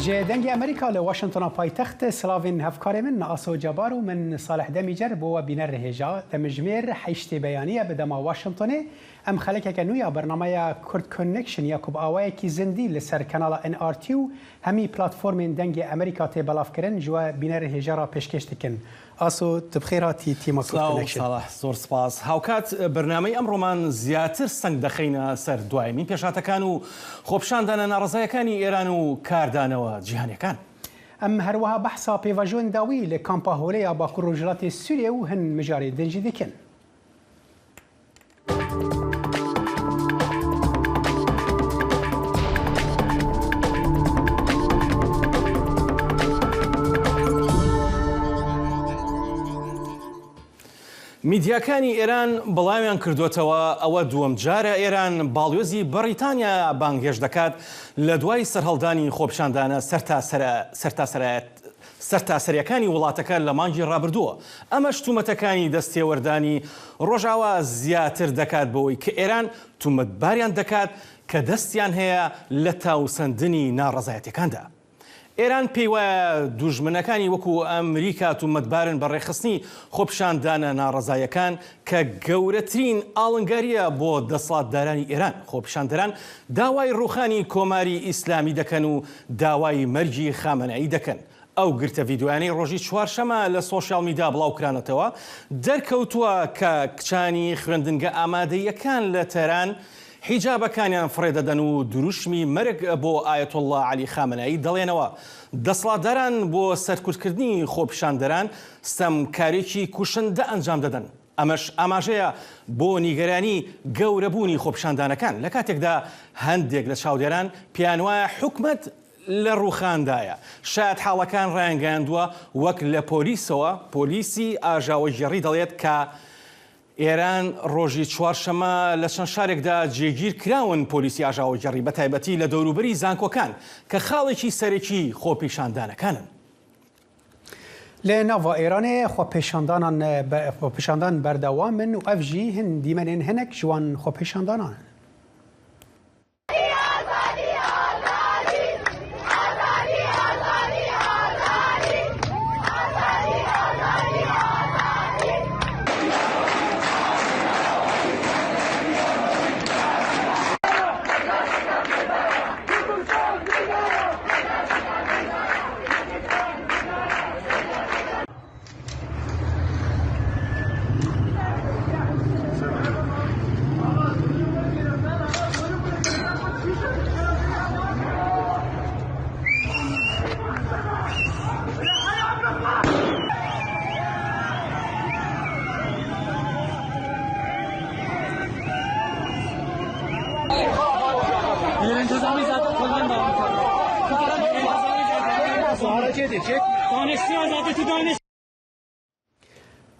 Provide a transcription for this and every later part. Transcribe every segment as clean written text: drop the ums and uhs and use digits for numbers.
Ji Dengê Amerîka li Washingtona paytext silavên hevkarê min Aso Cebar û min Salih Demîcer bo we bîner hêja. Demijimêr heştê beyanî ye bi dema Washingtonê. Em xelekeke nû ya bernameya Kurd Connection ya ku bi awayekî zindî li ser kanala NRT û hemî platformên Dengê Amerîka tê belavkirin ji we bînerên hêja re pêşkêş dikin. Aso, tu bi xêr hatî tîma Kurd Silav Connection. Salih, zor spas. Hawkat bernameyê ئەمڕۆمان زیاتر سەنگ دەخەینە سەر دوایەمین پێشهاتەکان و خۆپیشاندانە ناڕەزایەکانی ئێران و کاردانەوە جیهانیەکان. Em herwiha behsa pêvajoyên dawî li kampa Holê ya Bakur Rojhilatê Sûriyê û hin mijarên din jî dikin. میدیاکانی ئێران بڵاویان کردووەتەوە، ئەوە دووەم جارە ئێران باڵیۆزی بەڕیتانیا بانگهێشت دەکات لە دوای سەرهەڵدانی خۆپیشاندانە سەرتاسەرییەکانی وڵاتەکە لە مانگی ڕابردووە، ئەمەش تومەتەکانی دەستێوەردانی ڕۆژئاوا زیاتر دەکات بەوەی کە ئێران تومەتباریان دەکات کە دەستیان هەیە لە تاوسەندنی ناڕەزایەتیەکاندا. ئێران پێیوایە دوژمنەکانی وەکو ئەمریکا تومەتبارن بە ڕێکخستنی خۆپیشاندانە ناڕەزاییەکان کە گەورەترین ئاڵنگارییە بۆ دەسەڵاتدارانی ئێران. خۆپیشاندەران داوای ڕووخانی کۆماری ئیسلامی دەکەن و داوای مەرگی خامەنەئی دەکەن. ئەو گرتە ڤیدیۆیانەی ڕۆژی چوارشەمە لە سۆشیال میدیا بڵاوکرانەتەوە، دەرکەوتووە کە کچانی خوێندنگە ئامادەییەکان لە تاران حیجابەکانیان فڕێدەدەن و دروشمی مەرگ بۆ ئایەتوڵڵا عەلی خامەنەئی دەڵێنەوە. دەسەڵاتداران بۆ سەرکوتکردنی خۆپیشاندەران ستەمکاریی کوشندە ئەنجام دەدەن، ئەمەش ئاماژەیە بۆ نیگەرانی گەورەبوونی خۆپیشاندانەکان، لەکاتێکدا هەندێک لە چاودێران پێیانوایە حکومەت لە ڕووخاندایە. شایەتحاڵەکان ڕایانگەیاندووە، وەک لە پۆلیسەوە، پۆلیسی ئاژاوەگێڕی دەڵێت کە ئێران ڕۆژی چوارشەممە لە چەند شارێکدا جێگیر کراون پۆلیسی ئاژاوەگێڕی بەتایبەتی لە دەوروبەری زانکۆکان کە خاڵێکی سەرەکی خۆپیشاندانەکانن. Li nava Îranê xwepêşandanan xwepêşandan berdewam in û ev jî hin dîmenên hinek ji wan xwepêşandanan in.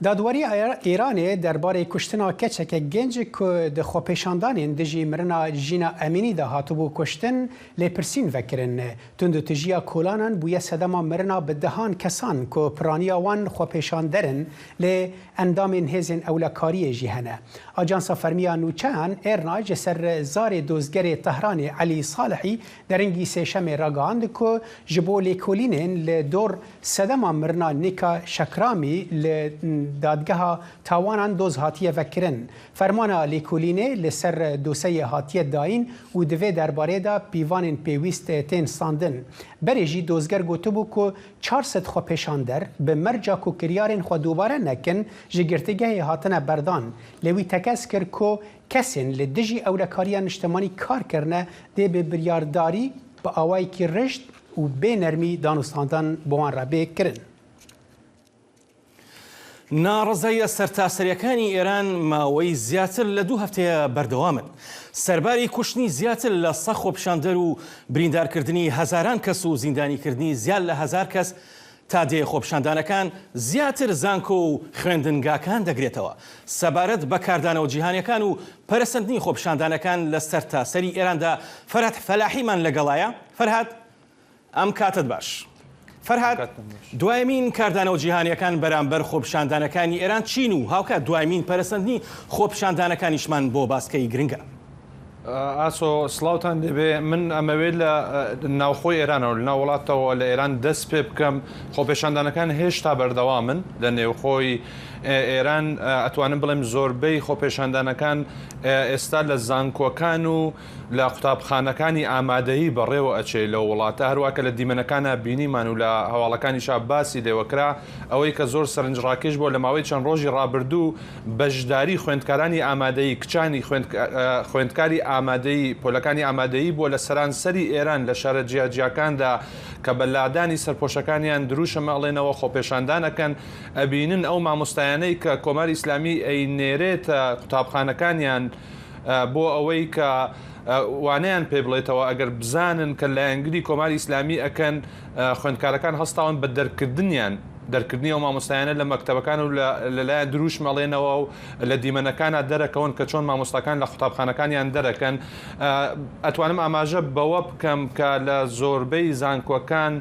Dadweriya Îranê derbarê kuştina keçeke genc ku di xwepêşandanên dijî mirina Jîna Emînî de hatibû kuştin, lêpirsîn vekirin. Tundûtijiya kolanan bûye sedema mirina bi dehan kesan ku piraniya wan xwepêşander in, lê endamên hêzên ewlekariyê jî hene. Ajansa fermî ya nûçeyan IRNA ji ser zarê dozgerê Tehranê Elî Salihî derengî sêşemê ragihand ku ji bo lêkolînên li dor sedema mirina Nîka Şekramî li Dadgeha Tawanan doz hatiye vekirin. Fermana lêkolînê li ser doseyê hatiye dayîn û di vê derbarê de pîvanên pêwîst tên standin. Berê jî dozger gotibû ku 400 xwepêşander bi merca ku kiryarên xwe dubare nekin ji girtîgehê hatine berdan. Lê wî tekez kir ku kesên li dijî ewlekariya niştimanî kar kirine dê bi biryardarî bi awayekî rişt û bê nermî danûstandan bi wan re bê kirin. ناڕەزاییە سەرتاسەرییەکانی ئێران ماوەی زیاتر لە دوو هەفتەیە بەردەوامن. سەرباری کوشتنی زیاتر لە سە خۆپیشاندەر و بریندارکردنی هەزاران کەس و زیندانیکردنی زیاد لە هەزار کەس، تا دێ خۆپیشاندانەکان زیاتر زانکۆ و خوێندنگاکان دەگرێتەوە. سەبارەت بە کاردانەوە جیهانیەکان و پەرەسەندنی خۆپیشاندانەکان لە سەرتاسەری ئێراندا فەرهاد فەلاحیمان لەگەڵایە. فەرهاد ئەم کاتەت باش. فەرهاد، دوایەمین کاردانەوە جیهانیەکان بەرامبەر خۆپیشاندانەکانی ئێران چین و هاوکات دوایمین پەرەسەندنی خۆپیشاندانەکانیشمان بۆ باسکەی گرنگە. ئاسۆ سڵاوتان لێبێ من ئەمەوێت لە ناوخۆی ئێرانەوە لە ناو وڵاتەوە لە ئێران دەست پێ بکەم خۆپێشاندانەکان هێشتا بەردەوامن لە نێوخۆی ئێران ئەتوانم بڵێم زۆربەی خۆپێشاندانەکان ئێستا لە زانکۆکان و لە قوتابخانەکانی ئامادەیی بەڕێوە ئەچێ لەو وڵاتە هەروا کە لە دیمەنەکانا بینیمان و لە هەواڵەکانیشا باسی لێوە کرا ئەوەی کە زۆر سەرنجڕاکێش بووە لە ماوەی چەند ڕۆژی ڕابردوو بەشداری خوێندکارانی ئامادەیی کچانی خوێندکاری ئامادەیی پۆلەکانی ئامادەیی بووە لە سەرانسەری ئێران لە شارە جیاجیاکاندا کە بە لادانی سەرپۆشەکانیان دروشم ئەڵێنەوە خۆپێشاندان ئەکەن ئەبینن ئەو مامۆستایانەی کە کۆماری ئیسلامی ئەینێرێتە قوتابخانەکانیان بۆ ئەوەی کە وانەیان پێ بڵێتەوە ئەگەر بزانن کە لایەنگری کۆماری ئیسلامی ئەکەن خوێندکارەکان هەستاون بە دەرکردنیان دەرکردنی ئەو مامۆستایانە لە مەکتەبەکان و لەلایەن دروشم ئەڵێنەوە و لە دیمەنەکانە دەرەکەون کە چۆن مامۆستاکان لە قوتابخانەکانیان دەرەکەن ئەتوانم ئاماژە بەوە بکەم کە لە زۆربەی زانکۆکان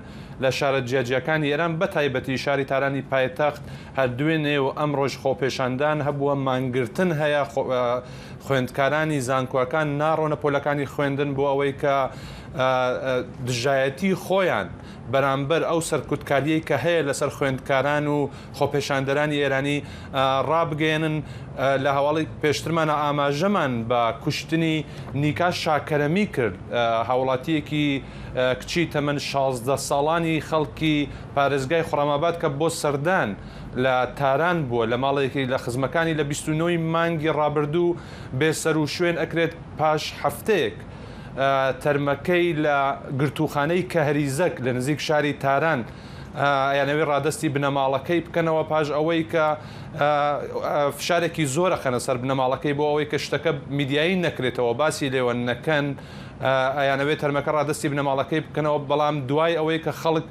لە شارە جیاجیاکانی ئێران بە تایبەتی شاری تارانی پایتەخت هەر دوێنێ و ئەمڕۆش خۆپێشاندان هەبووە، مانگرتن هەیە، خوێندکارانی زانکۆکان ناڕۆنە پۆلەکانی خوێندن بۆ ئەوەی کە دژایەتی خۆیان بەرامبەر ئەو سەرکوتکارییەی کە هەیە لەسەر خوێندکاران و خۆپێشاندەرانی ئێرانی ڕابگەیەنن. لە هەواڵی پێشترمانا ئاماژەمان بە کوشتنی نیکا شاکەرەمی کرد، هاوڵاتییەکی کچی تەمەن 16 ساڵانی خەڵکی پارێزگای خوڕەماباد کە بۆ سەردان لە تاران بووە لە ماڵێکی لە خزمەکانی لە 29 ی مانگی ڕابردوو بێسەروشوێن ئەکرێت پاش هەفتەیەک تەرمەکەی لە گرتووخانەی کەهریزەک لە نزیک شاری تاران ئەیانەوێت ڕادەستی بنەماڵەکەی بکەنەوە پاش ئەوەی کە فشارێکی زۆر ئەخەنە سەر بنەماڵەکەی بۆ ئەوەی کە شتەکە میدیایی نەکرێتەوە باسی لێوە نەکەن ئەیانەوێت تەرمەکە ڕادەستی بنەماڵەکەی بکەنەوە، بەڵام دوای ئەوەی کە خەڵک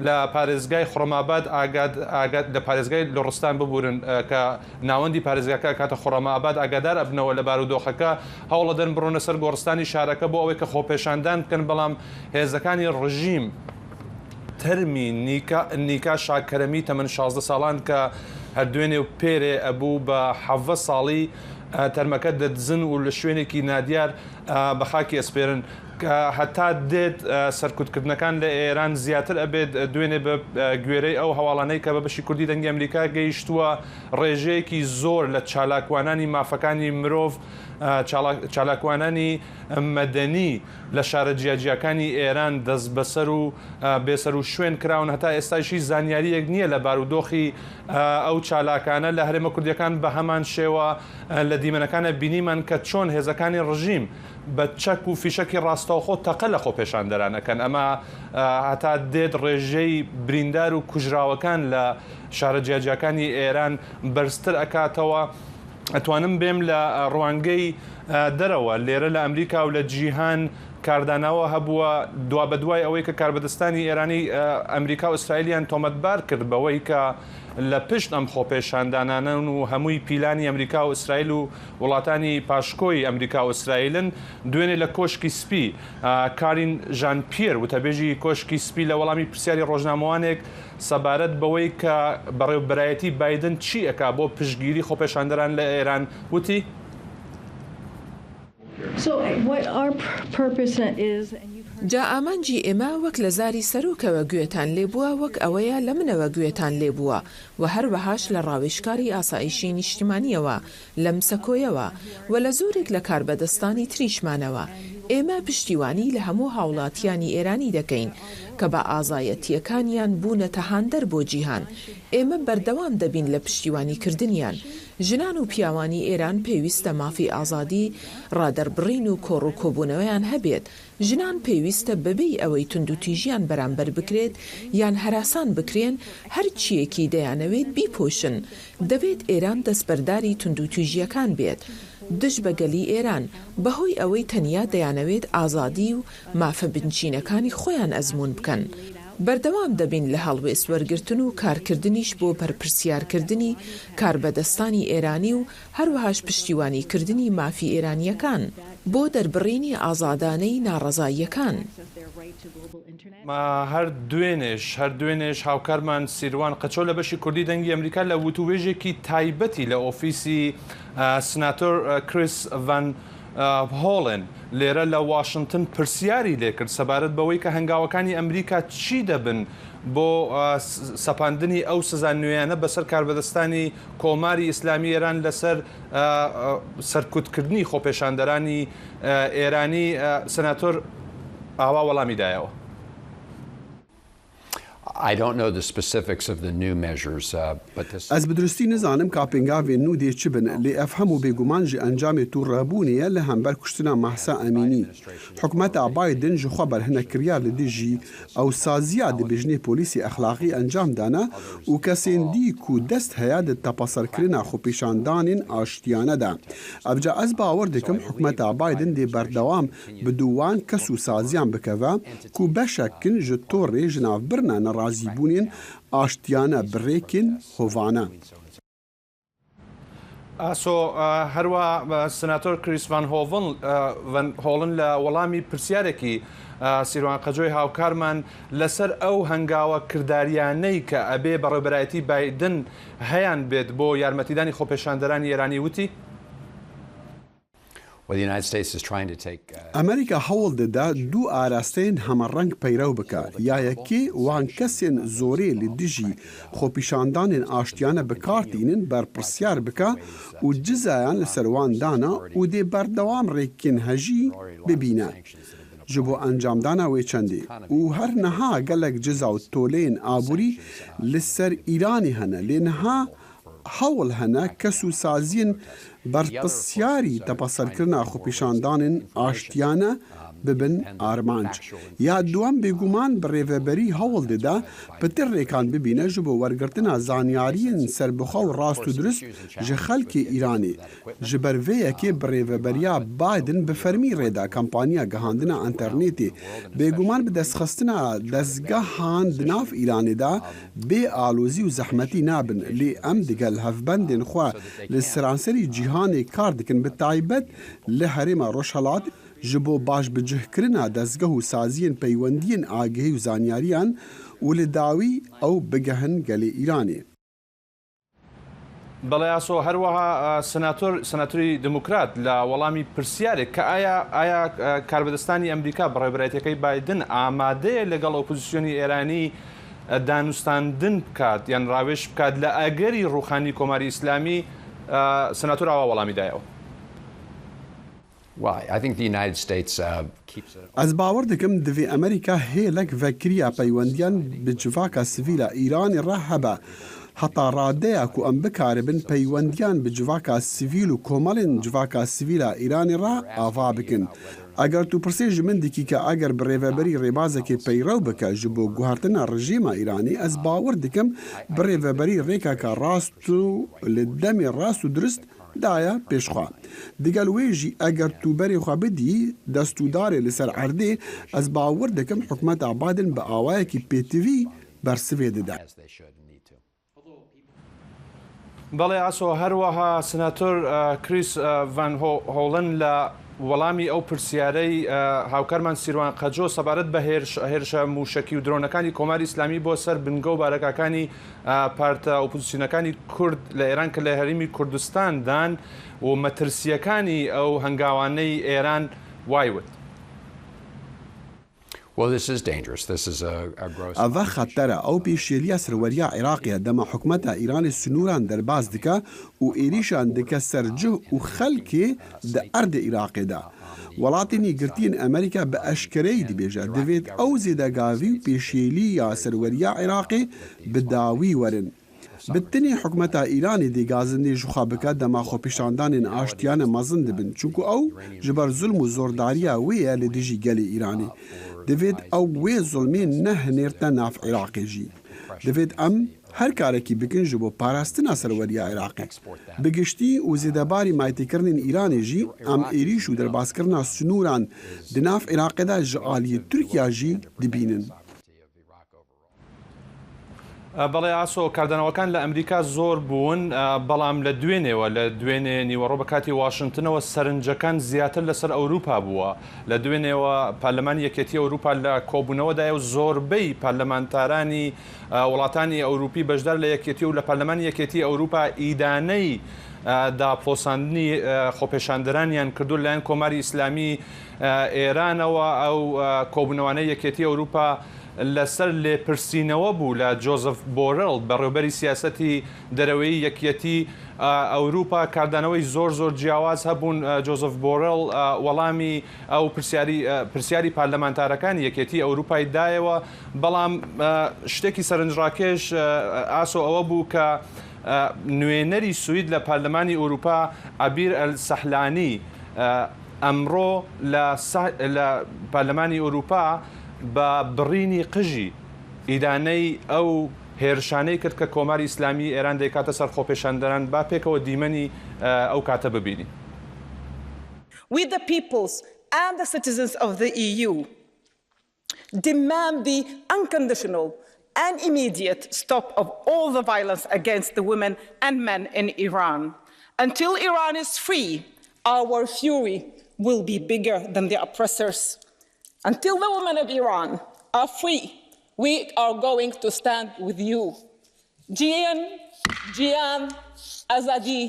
لە پارێزگای خوڕەماباد ئاگاد ئاگاد لە پارێزگای لوڕستان ببورن کە ناوەندی پارێزگاکە ئەکاتە خوڕەماباد ئاگادار ئەبنەوە لە بارودۆخەکە هەوڵەدەن بڕۆنە سەر گۆڕستانی شارەکە بۆ ئەوەی کە خۆپێشاندان بکەن بەڵام هێزەکانی ڕژیم تەرمی نیکا نیکا شاکەرەمی تەمەن 16 ساڵان کە هەر دوێنێ و پێرێ ئەبوو بە 17 ساڵی تەرمەکە دەدزن و لە شوێنێکی نادیار بە خاکی ئەسپێرن کە هەتا دێت سەرکوتکردنەکان لە ئێران زیاتر ئەبێت، دوێنێ بە گوێرەی ئەو هەواڵانەی کە بە بەشی کوردی دەنگی ئەمریکا گەیشتووە ڕێژەیەکی زۆر لە چالاکوانانی مافەکانی مرۆڤ چالاکوانانی مەدەنی لە شارە جیاجیاکانی ئێران دەستبەسەر و بێسەروشوێن کراون هەتا ئێستایش هیچ زانیارییەک نییە لە بارودۆخی ئەو چالاکانە لە هەرێمە کوردییەکان بە هەمان شێوە لە دیمەنەکانە بینیمان کە چۆن هێزەکانی ڕژیم بە چەک و فیشەکی ڕاستەوخۆ تەقە لە خۆپێشاندەران ئەکەن، ئەمە هەتا دێت ڕێژەی بریندار و کوژراوەکان لە شارە جیاجیاکانی ئێران بەرزتر ئەکاتەوە. ئەتوانم بێم لە ڕوانگەی دەرەوە لێرە لە ئەمریکا و لە جیهان کاردانەوە هەبووە دوابەدوای ئەوەی کە کاربەدەستانی ئێرانی ئەمریکا و ئیسرائیلیان تۆمەتبار کرد بەوەی کە لە پشت ئەم خۆپێشاندانانەن و هەمووی پیلانی ئەمریکا و ئیسرائیل و وڵاتانی پاشکۆی ئەمریکا و ئیسرائیلن، دوێنێ لە کۆشکی سپی کارین ژان پیێر وتەبێژی کۆشکی سپی لە وەڵامی پرسیاری ڕۆژنامەوانێک سەبارەت بەوەی کە بەڕێوبەرایەتی بایدن چی ئەکا بۆ پشتگیری خۆپێشاندەران لە ئێران وتی، جا ئامانجی ئێمە وەک لە زاری سەرۆکەوە گوێتان لێ بووە وەک ئەوەیە لە منەوە گوێتان لێ بووە و هەروەهاش لە ڕاوێژکاری ئاسایشی نیشتیمانییەوە لەم سەکۆیەوە و لە زۆرێک لە کاربەدەستانی تریشمانەوە ئێمە پشتیوانی لە هەموو هاوڵاتیانی ئێرانی دەکەین کە بە ئازایەتییەکانیان بوونەتە هاندەر بۆ جیهان ئێمە بەردەوام دەبین لە پشتیوانی کردنیان ژنان و پیاوانی ئێران پێویستە مافی ئازادی ڕادەربڕین و کۆڕ و کۆبوونەوەیان هەبێت، ژنان پێویستە بەبێی ئەوەی توندوتیژیان بەرامبەر بکرێت یان هەراسان بکرێن هەر چییەکی دەیانەوێت بیپۆشن، دەبێت ئێران دەستبەرداری توندوتیژییەکان بێت دژ بە گەلی ئێران بەهۆی ئەوەی تەنیا دەیانەوێت ئازادی و مافە بنچینەکانی خۆیان ئەزموون بکەن. بەردەوام دەبین لە هەڵوێست وەرگرتن و کارکردنیش بۆ بەرپرسیارکردنی کاربەدەستانی ئێرانی و هەروەهاش پشتیوانی کردنی مافی ئێرانییەکان بۆ دەربڕینی ئازادانەی ناڕەزاییەکان. هەر دوێنێش هەر دوێنێش هاوکارمان سیروان قەچۆ لە بەشی کوردی دەنگی ئەمریکا لە وتووێژێکی تایبەتی لە ئۆفیسی سناتۆر کریس ڤان. هۆڵن لێرە لە واشنتن پرسیاری لێکرد سەبارەت بەوەی کە هەنگاوەکانی ئەمریکا چی دەبن بۆ سەپاندنی ئەو سزا نوێیانە بەسەر کاربەدەستانی کۆماری ئیسلامی ئێران لەسەر سەرکوتکردنی خۆپێشاندەرانی ئێرانی، سناتۆر ئاوا وەڵامی دایەوە. Ez bi duristî nizanim ka pêngavên nû dê çi bin, lê ev hemû bêguman ji encamê tûrebûnê ye li hember kuştina Mahsa Emînî. Hikûmeta Biden ji xwe ber hinek kiryar li dijî ew saziya dibêjinê polîsê exlaqî encam dane û kesên dî ku dest heye di tepeserkirina xwepêşandanên aştiyane de. Evca ez bawer dikim hikûmeta Biden dê berdewam bi dû wan kes û saziyan bikeve ku beşek in ji torrê ji navbirina nerazîbûnên aştiyane bi rêkên hovane. ئاسۆ، هەروەها سناتۆر کریس ڤان هۆڵن لە وەڵامی پرسیارێکی سیروان قەجۆی هاوکارمان لەسەر ئەو هەنگاوە کرداریانەی کە ئەبێ بەڕێوەبەرایەتی بایدن هەیان بێت بۆ یارمەتیدانی خۆپێشاندەرانی ئێرانی وتی، ئەمریکا هەوڵ دەدا دوو ئاراستەیên هەمەڕەنگ پەیرەو بکا، یا یەکێ وان کەسên zorê li dijî xwepîşandanên aştiyane bi kar tînin berpirsiyar bika û cizayan li ser wan dana û dê berdewam rêkên hejî bibîne ji bo encamdana wê çendê û her niha gelek ciza û toleyên aborî li ser Îranê hene lê niha Hewl hene kes û saziyên berpirsyarî tepeserkirina xwepêşandanên aştiyane bibin armanc. Ya duwem bêguman birêveberî hewl dide pitir rêkan bibîne ji bo wergirtina zanyariyên serbixwe û rast û dirust ji xelkê Îranê. Ji ber vê yekê birêveberiya Biden bi fermî rê da kampaniya gihandina enternêtê. Bêguman bi destxistina dezgehan di nav Îranê de Bê alozî û zehmetî nabin, lê em digel hevbendên xwe li seranserî cîhanê kar dikin bi taybet li herêma Rojhelat ji bo baş bicihkirina dezgeh û saziyên peywendiyên agehî û zanyariyan û li dawî ew bigehin gelê Îranê. بەڵێ ئاسۆ، هەروەها سناتۆر سناتۆری دموکرات لە وەڵامی پرسیارێک کە ئایا ئایا کاربەدەستانی ئەمریکا بەڕێوەبەرایەتیەکەی بایدن ئامادەیە لەگەڵ ئۆپۆزیسیۆنی ئێرانی دانوستاندن بکات یان ڕاوێژ بکات لە ئەگەری ڕووخانی کۆماری ئیسلامی سناتۆر ئاوا وەڵامی دایەوە. Ez bawer dikim divê Amerîka hêlek vekiriya peywendiyan bi civaka sivîl a Îranê re hebe. Heta radeya ku em bikaribin peywendiyan bi civaka sivîl û komelên civaka sivîl a Îranê re ava bikin. Eger tu pirsê ji min dikî ke eger birêveberî rêbazekê peyrew bike ji bo guhertina rejîma Îranê, ez bawer dikim birêveberî rêkeke rast û li demê rast û dirust Daye pêş xwe. Digel wê jî eger tu berê xwe bidî destûdarê li ser erdê, ez bawer dikim hikûmeta Biden bi awayekî pêtivî bersivê dide. بەڵێ ئاسۆ، هەروەها سناتۆر کریس ڤان هۆڵن لە وەڵامی ئەو پرسیارەی هاوکارمان سیروان قەجۆ سەبارەت بە هێرشە مووشەکی و درۆنەکانی کۆماری ئیسلامی بۆ سەر بنگە و بارەگاکانی پارتە ئۆپۆزسیۆنەکانی کورد لە ئێران کە لە هەرێمی کوردستان دان و مەترسییەکانی ئەو هەنگاوانەی ئێران وای وت. Eva xeter e, ew pêşêliya serweriya Iraqê ye dema hikûmeta Îranê sinûran derbas dike û êrîşan dike ser cih û xelkê di erdê Iraqê de. Welatên Yekgirtiyên Amerîka bi eşkereyî dibêje divêt ew zêdegavî û pêşêliya serweriya Iraqê bi dawî werin. Bi tenê hikûmeta Îranê dê gazindê ji xwe bike dema xwepêşandanên aştiyane mezin dibin çunku ew ji ber zulm û zordariya wê ye li dijî gelê Îranê. Divêt ew wê zulmê nehinêrte nav Iraqê jî. Divêt em her karekî bikin ji bo parastina serweriya Iraqê. Bi giştî û zêdebarî maytêkirinên Îranê jî em êrîş û derbaskirina sinûran di nav Iraqê de ji aliyê Tirkiya jî dibînin. بەڵێ ئاسۆ، کاردانەوەکان لە ئەمریکا زۆر بوون، بەڵام لە دوێنێوە، لە دوێنێ نیوەڕۆ بە کاتی واشنتنەوە سەرنجەکان زیاتر لەسەر ئەوروپا بووە. لە دوێنێوە پەرلەمانی یەکێتی ئەوروپا لە کۆبوونەوەدایە و زۆربەی پەرلەمانتارانی وڵاتانی ئەوروپی بەشدار لە یەکێتی و لە پەرلەمانی یەکێتی ئەوروپا ئیدانەی داپڵۆساندنی خۆپێشاندەرانیان کردووە لەلایەن کۆماری ئیسلامی ئێرانەوە. ئەو کۆبوونەوانەی یەکێتی ئەوروپا لەسەر لێپرسینەوە بوو لە جۆزف بۆرڵ، بەڕێوبەری سیاسەتی دەرەوەیی یەکیەتی ئەوروپا. کاردانەوەی زۆر زۆر جیاواز هەبوون. جۆزف بۆرڵ وەڵامی ئەو پرسیاری پرسیاری پارلەمانتارەکانی یەکێتی ئەوروپای دایەوە، بەڵام شتێکی سەرنجڕاکێش ئاسۆ ئەوە بوو کە نوێنەری سوید لە پارلەمانی ئەوروپا عەبیر ئەلسەحلانی ئەمڕۆ لە لە پارلەمانی ئەوروپا بە بڕینی قژی ئیدانەی ئەو هێرشانەی کرد کە کۆماری ئیسلامی ئێران دەیکاتە سەر خۆپێشاندەران، با پێکەوە دیمەنی ئەو کاتە ببینین. We the peoples and the citizens of the EU demand the unconditional and immediate stop of all the violence against the women and men in Iran. Until Iran is free, our fury will be bigger than the oppressors. Until the women of Iran are free, we are going to stand with you. Jian, Jian, Azadi,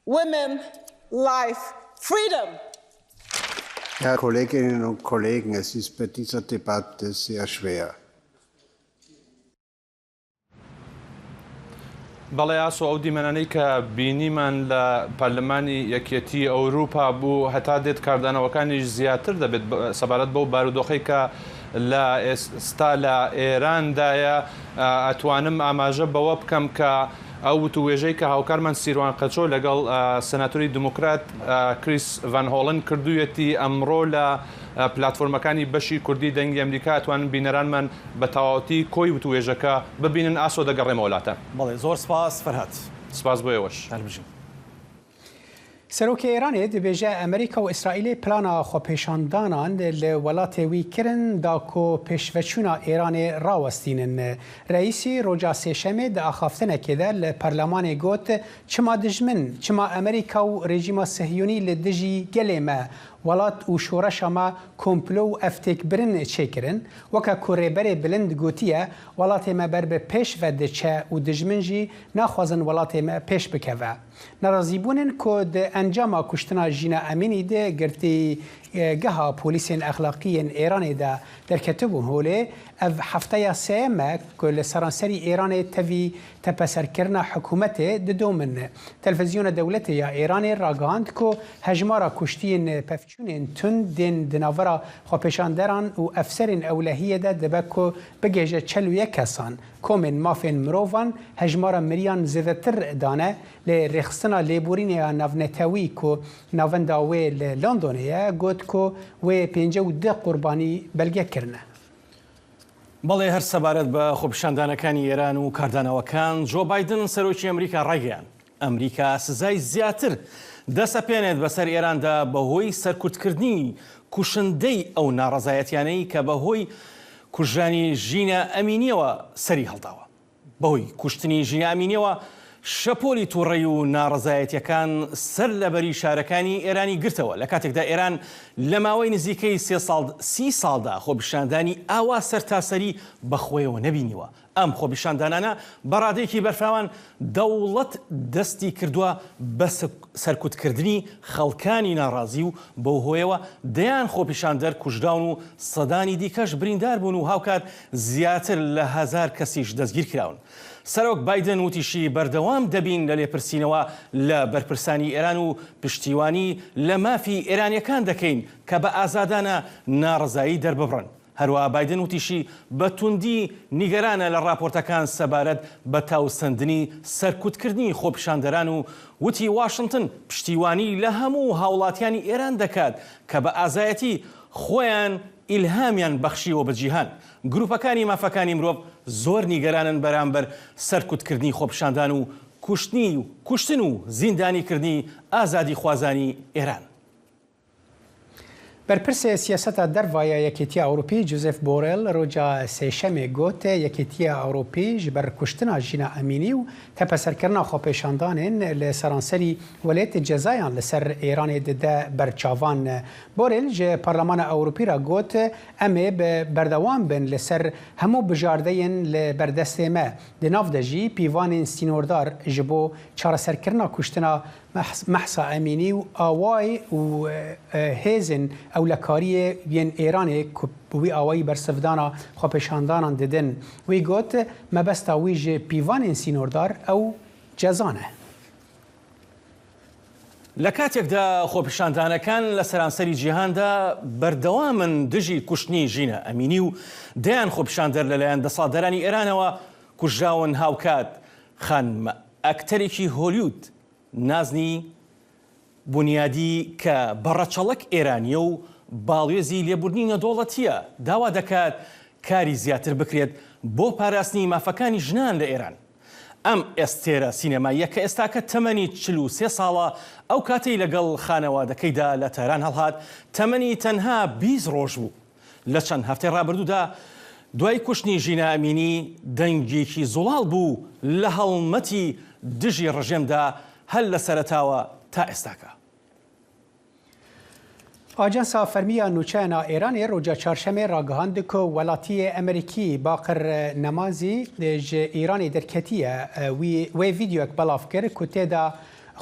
women, life, freedom. Herr Kolleginnen und Kollegen, es ist bei dieser Debatte sehr schwer. بەڵێ ئاسۆ ئەو دیمەنانەی کە بینیمان لە پەرلەمانی یەکیەتی ئەوروپا بوو هەتا دێت کاردانەوەکانیش زیاتر دەبێت سەبارەت بەو بارودۆخەی کە لە ئێستا لە ئێراندایە ئەتوانم ئاماژە بەوە بکەم کە ئەو وتووێژەی کە هاوکارمان سیروان قەچۆ لەگەڵ سناتۆری دموکرات کریس ڤان هۆڵن کردوویەتی ئەمڕۆ لە پلاتفۆرمەکانی بەشی کوردی دەنگی ئەمریکا ئەتوانن بینەرانمان بە تەواوەتی کۆی وتووێژەکە ببینن. ئاسۆ دەگەڕێمەوە لاتان. بەڵێ زۆر سپاس فەرهاد. سپاس بۆ ئێوەش. هەر بژین. سەرۆکê Îranê dibêje Amerîka û Îsraîlê plana xwepêşandanan li welatê wî kirin da ku pêşveçûna Îranê rawestînin. Reîsî roja Sêşemê di axaftinekê de li parlemanê got, Çima dijmin, çima Amerîka û rejîma Sihyûnî li dijî gelê me, welat û şoreşa me komplo û ev têkbirin çêkirin? Weke ku Rêberê Bilind gotiye, welatê me ber bi pêş ve diçe û dijmin jî naxwazin welatê me pêş bikeve. Nerazîbûnên ku di encama kuştina Jîna Emînî di girtîgeha polîsên exlaqî yên Êranê de derketibûn holê, ev hefteya sêyem e ku li seranserî Êranê tevî tepeserkirina hikûmetê didomin. Televîzyona dewletê ya Êranê ragihand ku hejmara kuştiyên pevçûnên tund yên di navbera xwepêşanderan û efserên ewlehiyê de dibe ku bigihêje 41 kesan. Komên mafên mirovan hejmara miriyan zêdetir dane, lê Rêxistina Lêborînê ya Navnetewî ku navenda wê li Londonê ye got ku wê 52 qurbanî belge kirine. بەڵێ هەر سەبارەت بە خۆپیشاندانەکانی ئێران و کاردانەوەکان، جۆ بایدن سەرۆکی ئەمریکا ڕایگەیاند، ئەمریکا سزای زیاتر دەسەپێنێت بەسەر ئێراندا بەهۆی سەرکوتکردنی کوشندەی ئەو ناڕەزایەتیانەی کە بەهۆی کوژرانی ژینا ئەمینیەوە سەری هەڵداوە. بەهۆی کوشتنی ژینا ئەمینیەوە شەپۆلی توڕەی و ناڕەزایەتیەکان سەر لە بەری شارەکانی ئێرانی گرتەوە، لە کاتێکدا ئێران لە ماوەی نزیکەی سێ ساڵ سی ساڵدا خۆپیشاندانی ئاوا سەرتاسەری بەخۆیەوە نەبینیوە. ئەم خۆپیشاندانانە بە ڕادەیەکی بەرفراوان دەوڵەت دەستی کردووە بە سەرکوتکردنی خەڵکانی ناڕازی و بەو هۆیەوە دەیان خۆپیشاندەر کوژراون و سەدانی دیکەش بریندار بوون و هاوکات زیاتر لە هەزار کەسیش دەستگیرکراون. سەرۆک بایدن وتیشی بەردەوام دەبین لە لێپرسینەوە لە بەرپرسانی ئێران و پشتیوانی لە مافی ئێرانیەکان دەکەین کە بە ئازادانە ناڕەزایی دەرببڕن. هەروەها بایدن وتیشی بە توندی نیگەرانە لە ڕاپۆرتەکان سەبارەت بە تاوسەندنی سەرکوتکردنی خۆپیشاندەران و وتی واشنتن پشتیوانی لە هەموو هاوڵاتیانی ئێران دەکات کە بە ئازایەتی خۆیان ئیلهامیان بەخشیوە بە جیهان. گروپەکانی مافەکانی مرۆڤ زۆر نیگەرانن بەرامبەر سەرکوتکردنی خۆپیشاندان و کوشتنی و کوشتن و زیندانیکردنی ئازادیخوازانی ئێران. Berpirsê siyaseta derva ya Yekêtiya Ewropî Josep Borrell roja Sêşemê got, Yekêtiya Ewropî ji ber kuştina Jîna Emînî û tepeserkirina xwepêşandanên li seranserî welêt cezayan li ser Îranê dide ber çavan. Borrell ji Parlemana Ewropî re got, Em ê bi berdewam bin li ser hemû bijardeyên li ber destê me, di nav de jî pîvanên sînordar ji bo çareserkirina kuştina Mehsa Emînî û away û hêzên ewlekariyê yên Îranê ku bi wî awayî bersivdana xwepêşandanan didin. Wî got, mebesta wî ji pîvanên sînordar ew ceza ne. لە کاتێکدا خۆپیشاندانەکان لە سەرانسەری جیهاندا بەردەوامن دژی کوشتنی ژینا ئەمینی و دەیان خۆپیشاندەر لەلایەن دەسەڵاتدارانی ئێرانەوە کوژراون هاوکات خانمە ئەکتەرێکی هۆلیود نازنی بونیادی کە بە ڕەچەڵەک ئێرانییە و باڵوێزی لێبوردنی نێودەوڵەتییە داوا دەکات کاری زیاتر بکرێت بۆ پاراستنی مافەکانی ژنان لە ئێران. ئەم ئەستێرە سینەماییە کە ئێستاکە تەمەنی 43 ساڵە، ئەو کاتەی لەگەڵ خانەوادەکەیدا لە تاران هەڵهات تەمەنی تەنها 20 ڕۆژ بوو. لە چەند هەفتەی ڕابردوودا دوای کوشتنی ژینا ئەمینی دەنگێکی زوڵاڵ بوو لە هەڵمەتی دژی ڕژێمدا هەر لە سەرەتاوە تا ئێستاکە. ئاژانسا فەرمی ya nûçeyan a Îranê roja Çarşemê ragihand ku welatiyê Amerîkî Baqir Nemazî ji Îranê derketiye. Wî wê vîdeoyek belav kir ku tê de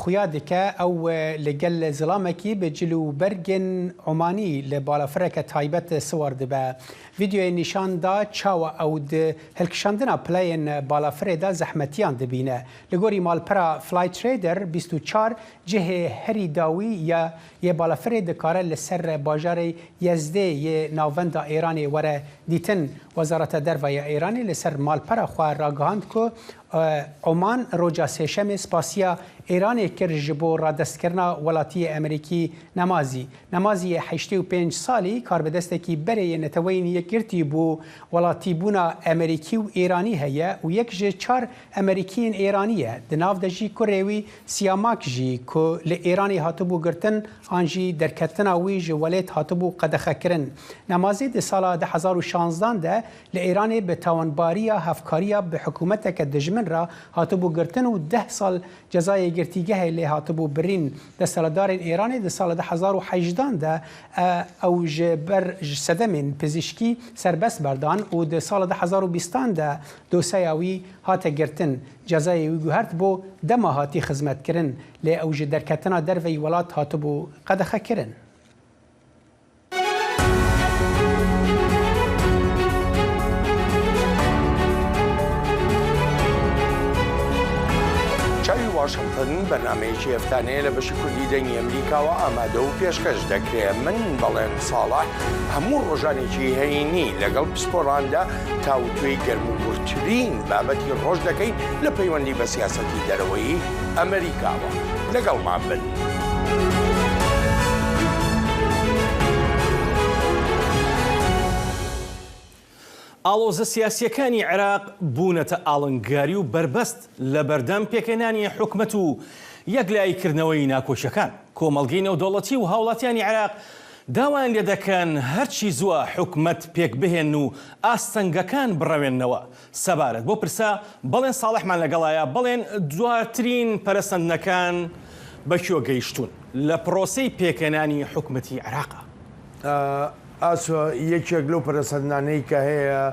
xuya dike ew li gel zilamekî bi cil û bergên Umanî li balafireke taybet siwar dibe. Vîdeoyê nîşan da çawa ew di hilkişandina pileyên balafirê de zehmetiyan dibîne. Li gorî malpera Flightradar 24 cihê herî dawî ya yê balafirê dikare li ser bajarê Yezdê yê navenda Îranê were dîtin. Wezareta Derve ya Îranê li ser malpera xwe ragihand ku Oman roja Sêşemê spasiya Îranê kir ji bo radestkirina welatiyê Amerîkî Nemazî. Nemazî yê 85 salî karbidestekî berê yê Neteweyên Yekgirtî bû, welatîbûna Amerîkî û Îranî heye û yek ji çar Amerîkiyên Îranî ye. Di nav de jî kurê wî Siyamak jî ku li Îranê hatibû girtin an jî derketina wî ji welêt hatibû qedexekirin. Nemazî di sala 2016 de li Îranê bi tawanbariya hevkariya bi hikûmeteke dijmin re hatibû girtin û 10 sal cezayê girtîgehê lê hatibû birîn. Desthilatdarên Îranê di sala 2018 de ew ji ber ji sedemên pizîşkî serbest berdan û di sala 2020 de doseya wî hate girtin. Cezayê wî guhert bo dema hatî xizmetkirin lê ew ji derketina derveyî welat hatibû qedexekirin. چاوی واشنگتن بەرنامەیەکی هەفتانەیە لە بەشی کوردی دەنگی ئەمریکاوە ئامادە و پێشکەش دەکرێ. من بەڵێن ساڵح هەموو ڕۆژانێکی هەینی لەگەڵ پسپۆڕاندا تاوتوێی گەرم و گوڕترین بابەتی ڕۆژ دەکەین لە پەیوەندی بە سیاسەتی دەرەوەیی ئەمریکاوە. لەگەڵمان بن. ئاڵۆزە سیاسییەکانی عێراق بوونەتە ئاڵنگاری و بەربەست لە بەردەم پێکهێنانی حکومەت و یەکلاییکردنەوەی ناکۆکییەکان. کۆمەڵگەی نێودەوڵەتی و هاوڵاتیانی عێراق داوایان لێدەکەن هەرچی زووە حکومەت پێکبهێنن و ئاستەنگەکان بڕەوێننەوە. سەبارەت بەو پرسە بەڵێن ساڵحمان لەگەڵایە، بەڵێن دواترین پەرەسەندنەکان بە کوێ گەیشتوون لە پرۆسەی پێکهێنانی حکومەتی عێراقا؟ ئاسۆ، یەکێک لەو پەرەسەندنانەی کە هەیە،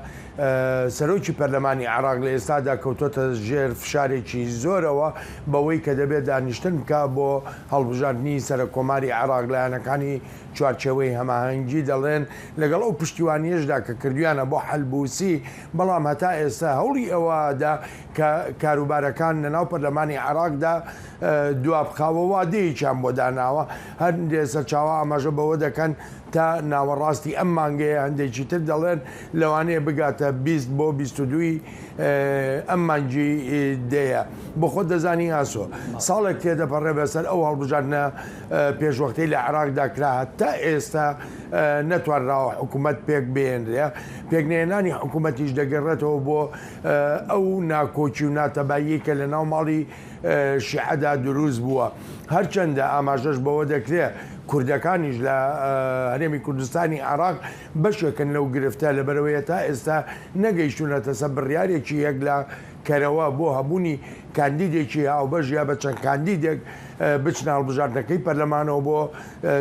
سەرۆکی پەرلەمانی عێراق لە ئێستادا کەوتۆتە ژێر فشارێکی زۆرەوە بەوەی کە دەبێت دانیشتن بکا بۆ هەڵبژاردنی سەرەککۆماری عێراق، لایەنەکانی چوارچێوەی هەماهەنگی دەڵێن لەگەڵ ئەو پشتیوانییەشدا کە کردویانە بۆ حەلبوسی، بەڵام هەتا ئێستا هەوڵی ئەوە دا کە کاروبارەکان لەناو پەرلەمانی عێراقدا دوابخا و وادەیەکیان بۆ داناوە. هەندێ سەرچاوە ئاماژە بەوە دەکەن تا ناوەڕاستی ئەم مانگەیە، هەندێکی تر دەڵێن لەوانەیە بگاتە 20 بۆ 22 ئەم مانگی دەیە. بۆ خۆت دەزانی ئاسۆ، ساڵێک تێدەپەڕێ بەسەر ئەو هەڵبژاردنە پێشوەختەی لە عێراقدا کرا، هەتا ئێستا نەتوانراوە حکوومەت پێک بهێنرێ. پێکنەهێنانی حکوومەتیش دەگەڕێتەوە بۆ ئەو ناکۆکی و ناتەباییەی کە لەناو ماڵی شیعەدا دروست بووە. هەرچەندە ئاماژەش بەوە دەکرێ. کوردەکانیش لە هەرێمی کوردستانی عێراق بەشێکن لەو گرفتە، لەبەرئەوەیە تا ئێستا نەگەیشتوونەتە سەر بڕیارێکی یەکلا کەرەوە بۆ هەبوونی کاندیدێکی هاوبەش یا بە چەند کاندیدێک بچنە هەڵبژاردنەکەی پەرلەمانەوە بۆ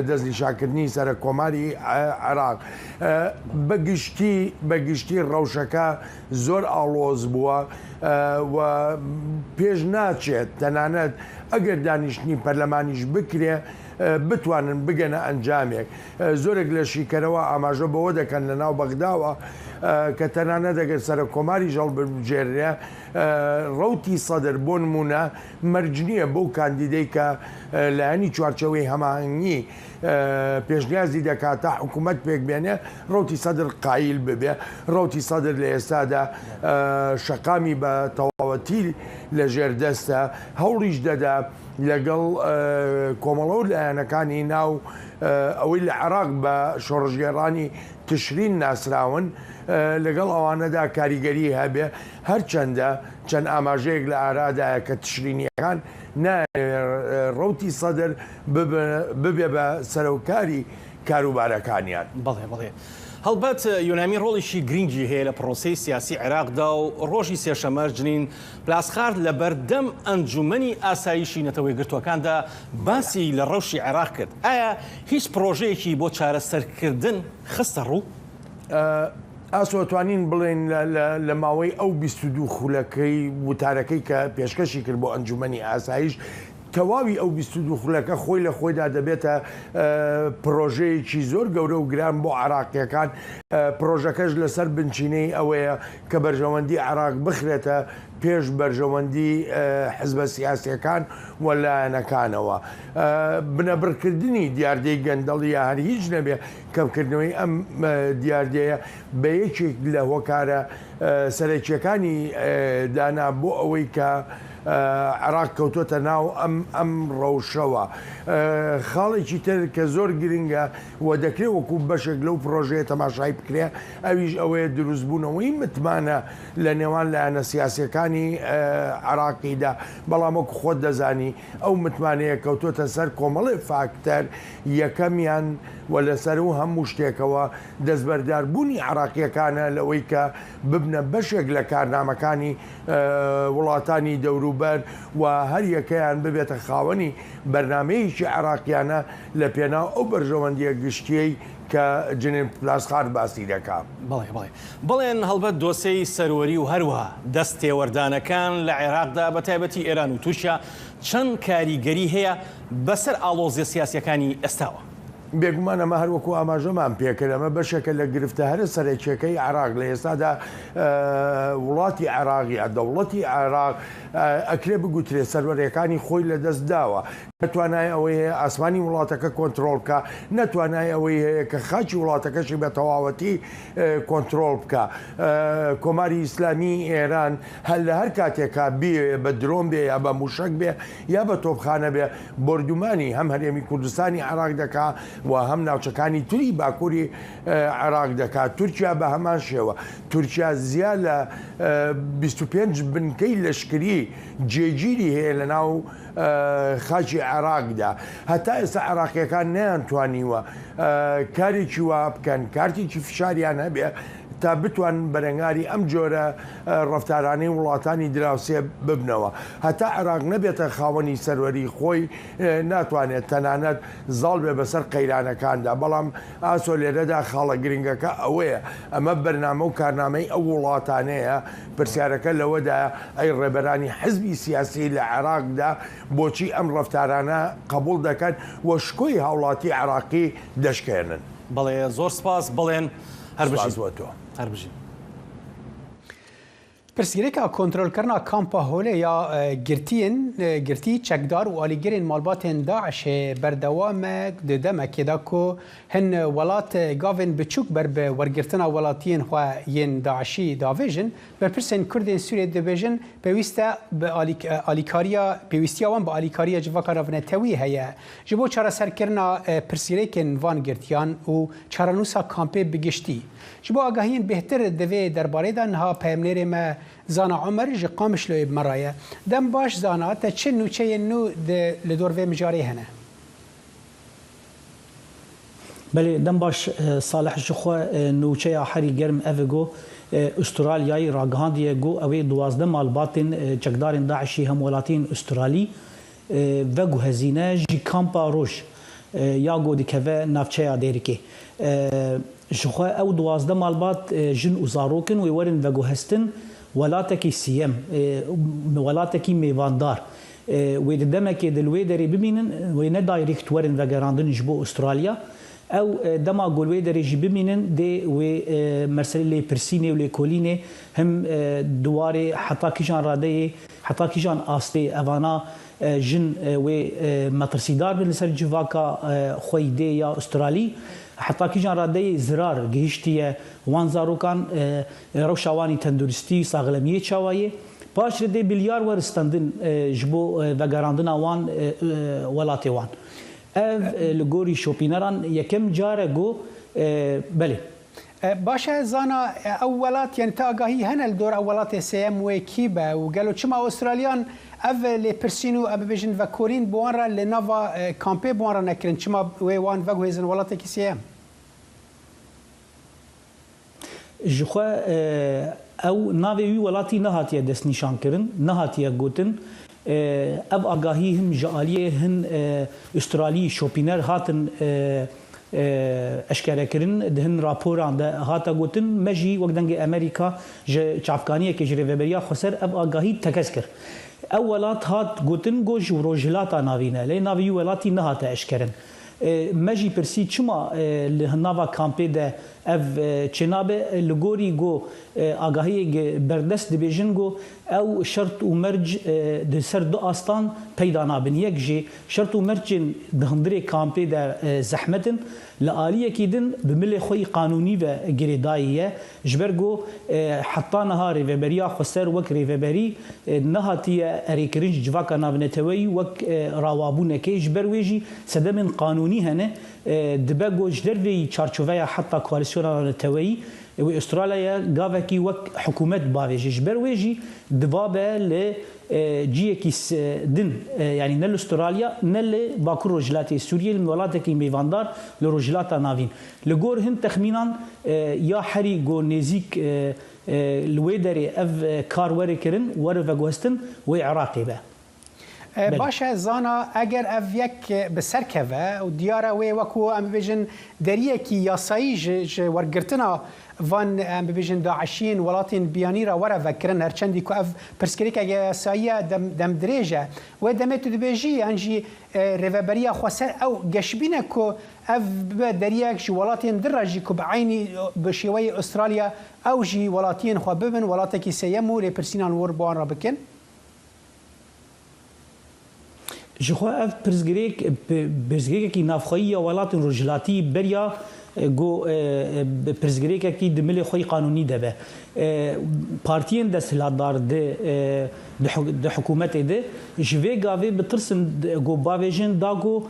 دەستنیشانکردنی سەرەک کۆماری عێراق. بە گشتی بە گشتی ڕەوشەکە زۆر ئاڵۆز بووە و پێش ناچێت تەنانەت ئەگەر دانیشتنی پەرلەمانیش بکرێ بتوانن بگەنە ئەنجامێک. زۆرێک لە شیکەرەوە ئاماژە بەوە دەکەن لە ناو بەغداوە کە تەنانەت ئەگەر سەرەک کۆماریش هەڵببژێررێ ڕەوتی سەدر بۆ نموونە مەرج نییە بەو کاندیدەی کە لایەنی چوارچێوەی هەماهەنگی پێشنیازی دەکات تا حکوومەت پێک بێنێ ڕەوتی سەدر قایل ببێ. ڕەوتی سەدر لە ئێستادا شەقامی بە تەواوەتی لە ژێر دەستە، هەوڵیش دەدا لەگەڵ کۆمەڵە و لایەنەکانی ناو ئەوەی لە عێراق بە شۆڕشگێڕانی تشرین ناسراون لەگەڵ ئەوانەدا کاریگەری هەبێ، هەرچەندە چەند ئاماژەیەک لە ئارادایە کە تشرینییەکان نایانەوێ ڕەوتی سەدر ببێ بە سەرۆکاری کاروبارەکانیان. بەڵێ بەڵێ. هەڵبەت یونامی ڕۆڵێکی گرنگی هەیە لە پڕۆسەی سیاسی عێراقدا و ڕۆژی سێشەممەش جنین پلاسخارت لە بەردەم ئەنجومەنی ئاسایشی نەتەوە یەکگرتووەکاندا باسی لە ڕەوشی عێراق کرد. ئایا هیچ پڕۆژەیەکی بۆ چارەسەرکردن خستە ڕوو؟ ئاسۆ توانین بڵێین لە ماوەی ئەو 22 خولەکەی وتارەکەی کە پێشکەشی کرد بۆ ئەنجومەنی ئاسایش، تەواوی ئەو 22 خولەکە خۆی لە خۆیدا دەبێتە پڕۆژەیەکی زۆر گەورە و گران بۆ عێراقییەکان، پڕۆژەکەش لەسەر بنچینەی ئەوەیە کە بەرژەوەندی عێراق بخرێتە پێش بەرژەوەندی حزبە سیاسییەکان و لایەنەکانەوە. بنەبڕکردنی دیاردەی گەندەڵی یا هەر هیچ نەبێ کەمکردنەوەی ئەم دیاردەیە بە یەکێک لە هۆکارە سەرەکییەکانی دانا بۆ ئەوەی کە عێراق کەوتۆتە ناو ئەم ئەم ڕەوشەوە. خاڵێکی تر کە زۆر گرنگە و دەکرێ وەکوو بەشێک لەو پڕۆژەیە تەماشای بکرێ ئەویش ئەوەیە دروستبوونەوەی متمانە لە نێوان لایەنە سیاسییەکانی عێراقیدا، بەڵام وەکو خۆت دەزانی ئەو متمانەیە کەوتۆتە سەر کۆمەڵێ فاکتەر، یەکەمیان و لەسەروو هەموو شتێکەوە دەستبەرداربوونی عێراقییەکانە لەوەی کە ببنە بەشێک لە کارنامەکانی وڵاتانی دەوروبەر و هەر یەکەیان ببێتە خاوەنی بەرنامەیەکی عێراقیانە لە پێناو ئەو بەرژەوەندییە گشتییەی کە جنین پلاسخارت باسی دەکا. بەڵێ بەڵێ بەڵێن هەڵبەت دۆسێی سەروەری و هەروەها دەست تێوەردانەکان لە عێراقدا بە تایبەتی ئێران و تورکیا چەند کاریگەری هەیە بەسەر ئاڵۆزیە سیاسیەکانی ئێستاوە؟ بێگومان ئەمە هەر وەکو ئاماژەمان پێکرد ئەمە بەشێکە لە گرفتە هەرە سەرەکیەکەی عێراق لە ئێستادا وڵاتی عێراق یا دەوڵەتی عێراق ئەکرێ بگوترێ سەروەریەکانی خۆی لەدەست داوە نە توانای ئەوەی هەیە ئاسمانی وڵاتەکە کۆنترۆڵ بکا، نە توانای ئەوەی هەیە کە خاکی وڵاتەکەشی بە تەواوەتی کۆنترۆڵ بکا. کۆماری ئیسلامیی ئێران هەر لە هەر کاتێکا بیەوێ بە درۆن بێ یا بە مووشەک بێ یا بە تۆپخانە بێ بۆردومانی هەم هەرێمی کوردستانی عێراق دەکا و هەم ناوچەکانی تری باکووری عێراق دەکا. تورکیا بە هەمان شێوە. تورکیا زیا لە 25 بنکەی لەشکری جێگیری هەیە لە ناو خاکی عێراقدا، هەتا ئێستا عێراقییەکان نەیانتوانیوە کارێکی وا بکەن، کارتێکی فشاریان هەبێ تا بتوانن بەرەنگاری ئەم جۆرە ڕەفتارانەی وڵاتانی دراوسێ ببنەوە. هەتا عێراق نەبێتە خاوەنی سەروەری خۆی ناتوانێت تەنانەت زاڵ بێ بەسەر قەیرانەکاندا. بەڵام ئاسۆ لێرەدا خاڵە گرنگەکە ئەوەیە ئەمە بەرنامە و کارنامەی ئەو وڵاتانەیە پرسیارەکە لەوەدایە ئەی ڕێبەرانی حزبی سیاسی لە عێراقدا بۆچی ئەم ڕەفتارانە قبوڵ دەکەن و شکۆی هاوڵاتی عێراقی دەشکێنن؟ بەڵێ زۆر سپاس بەڵێن هەر بژین. سپاس بۆ تۆ. هەر بژین. Pirsgirêka kontrolkirina Kampa Holê ya girtiyên girtî, çekdar û alîgirên malbatên DAIŞ'ê berdewam e di demekê de ku hin welat gavên biçûk ber bi wergirtina welatiyên xwe yên DAIŞ'î davêjin. Berpirsên Kurdên Sûriyê dibêjin pêwîst e bi alîkariya pêwîstiya wan bi alîkariya civaka navnetewî heye ji bo çareserkirina pirsgirêkên van girtiyan û çarenûsa kampê bi giştî. Ji bo agahiyên bêhtir di vê derbarê de niha peyamnêrê me Zana Omer ji Qamişloyê bi me re ye. Dem baş Zana, te çi nûçeyên nû di li dor vê mijarê hene? Belê dem baş Salih ji xwe nûçeya herî germ ev e ku Ustralyayê ragihandiye ku ew ê 12 malbatên çekdarên DAIŞ'ê hemwelatiyên Ustralî veguhezîne ji kampa Roj ya ku dikeve navçeya Dêrikê. Ji xwe ew 12 malbat jin û zarok in wê werin veguhestin welatekî siyem, welatekî mêvandar. Wê di demekê de li wê derê bimînin, wê ne dayrîkt werin vegerandin ji bo Ustralya. Ew dema ku li wê derê jî bimînin dê wê merselê lêpirsînê û lêkolînê him di warê heta kîjan radeyê, heta kîjan astê evana jin wê metirsîdar bin li ser civaka xwe yî dê ya Ustralî, heta kîjan radeyê zirar gihîştiye wan zarokan, rewşa wan î tenduristî, saxlemiyê çawa yê. Paşre dê bilyar were stendin ji bo vegerandina wan welatê wan. Ev li gorî şopîneran yekem car e ku belê. Baş e zana ew welat yanî ti agahî hene li dor ew welatê sêyem wê kî be û gelo çima Australiyan ev lêpirsîn û em bibêjin vekolîn bi wan re li nava kampê bi wan re nekirin çima wê wan veguhêzin welatekî sêyem? Ji xwe ew navê wî welatî nehatiye destnîşankirin, nehatiye gotin. Ev agahî him ji aliyê hin Ustralî şopîner hatin eşkerekirin, di hin raporan de hate gotin. Me jî wek Dengê Amerîka ji çavkaniyekê ji Rêveberiya Xweser ev agahî tekez kir. Ew welat hat gotin ku ji Rojhilata Navîn e, lê navê wî welatî nehate eşkerin. Me jî pirsî çima li nava kampê de ev çênabe? Li gorî ku agahiyê berdest dibêjin ku ew şert û merc di ser du astan peyda nabin. Yek jê şert û mercên di hundirê kampê de zehmet in. Li aliyekî din bi milê xwe yî qanûnî ve girêdayî ye. Ji ber ku heta niha Rêveberiya Xweser wek rêveberî nehatiye erêkirin ji civaka navneteweyî wek rawabûnekê, ji ber wê jî sedemên qanûnî hene, dibe ku ji derveyî çarçoveya heta koalîsyona navneteweyî wê Ustralyaya gavekî wek hikûmet bavêje. Ji ber wê jî divabe li ciyekî din yanî ne li Ustralya ne li Bakur Rojhilatê Sûriyê li welatekî mêvandar li Rojhilata Navîn. Li gor hin texmînan ya herî ku nêzîk li wê derê ev kar were kirin, were veguhestin wê Iraqê be. Belê. Baş e Zana, eger ev yek bi ser keve û diyar e wê wekû em bibêjin deriyekî yasayî ji ji wergirtina van em bibêjin DAIŞ'iyên welatên biyanî re were vekirin her çendî ku ev pirsgirêkeke yasayî ye dem demdirêj e. Wê demê tu dibêjî yan jî rêveberiya xweser ew geşbîn e ku Ev bibe deriyek ji welatên din re jî ku bi eynî bi şêweyê Ustralya ew jî welatiyên xwe bibin welatekî sêyem û lêpirsînan wir bi wan re bikin. Ji xwe ev pirsgirêk pirsgirêkekî navxweyî ya welatên rojhilatî beriya ku pirsgirêkekî di milê xwe yî qanûnî de be. Partiyên desthilatdar di di hikûmetê de ji vê gavê bitirsin ku bavêjin da ku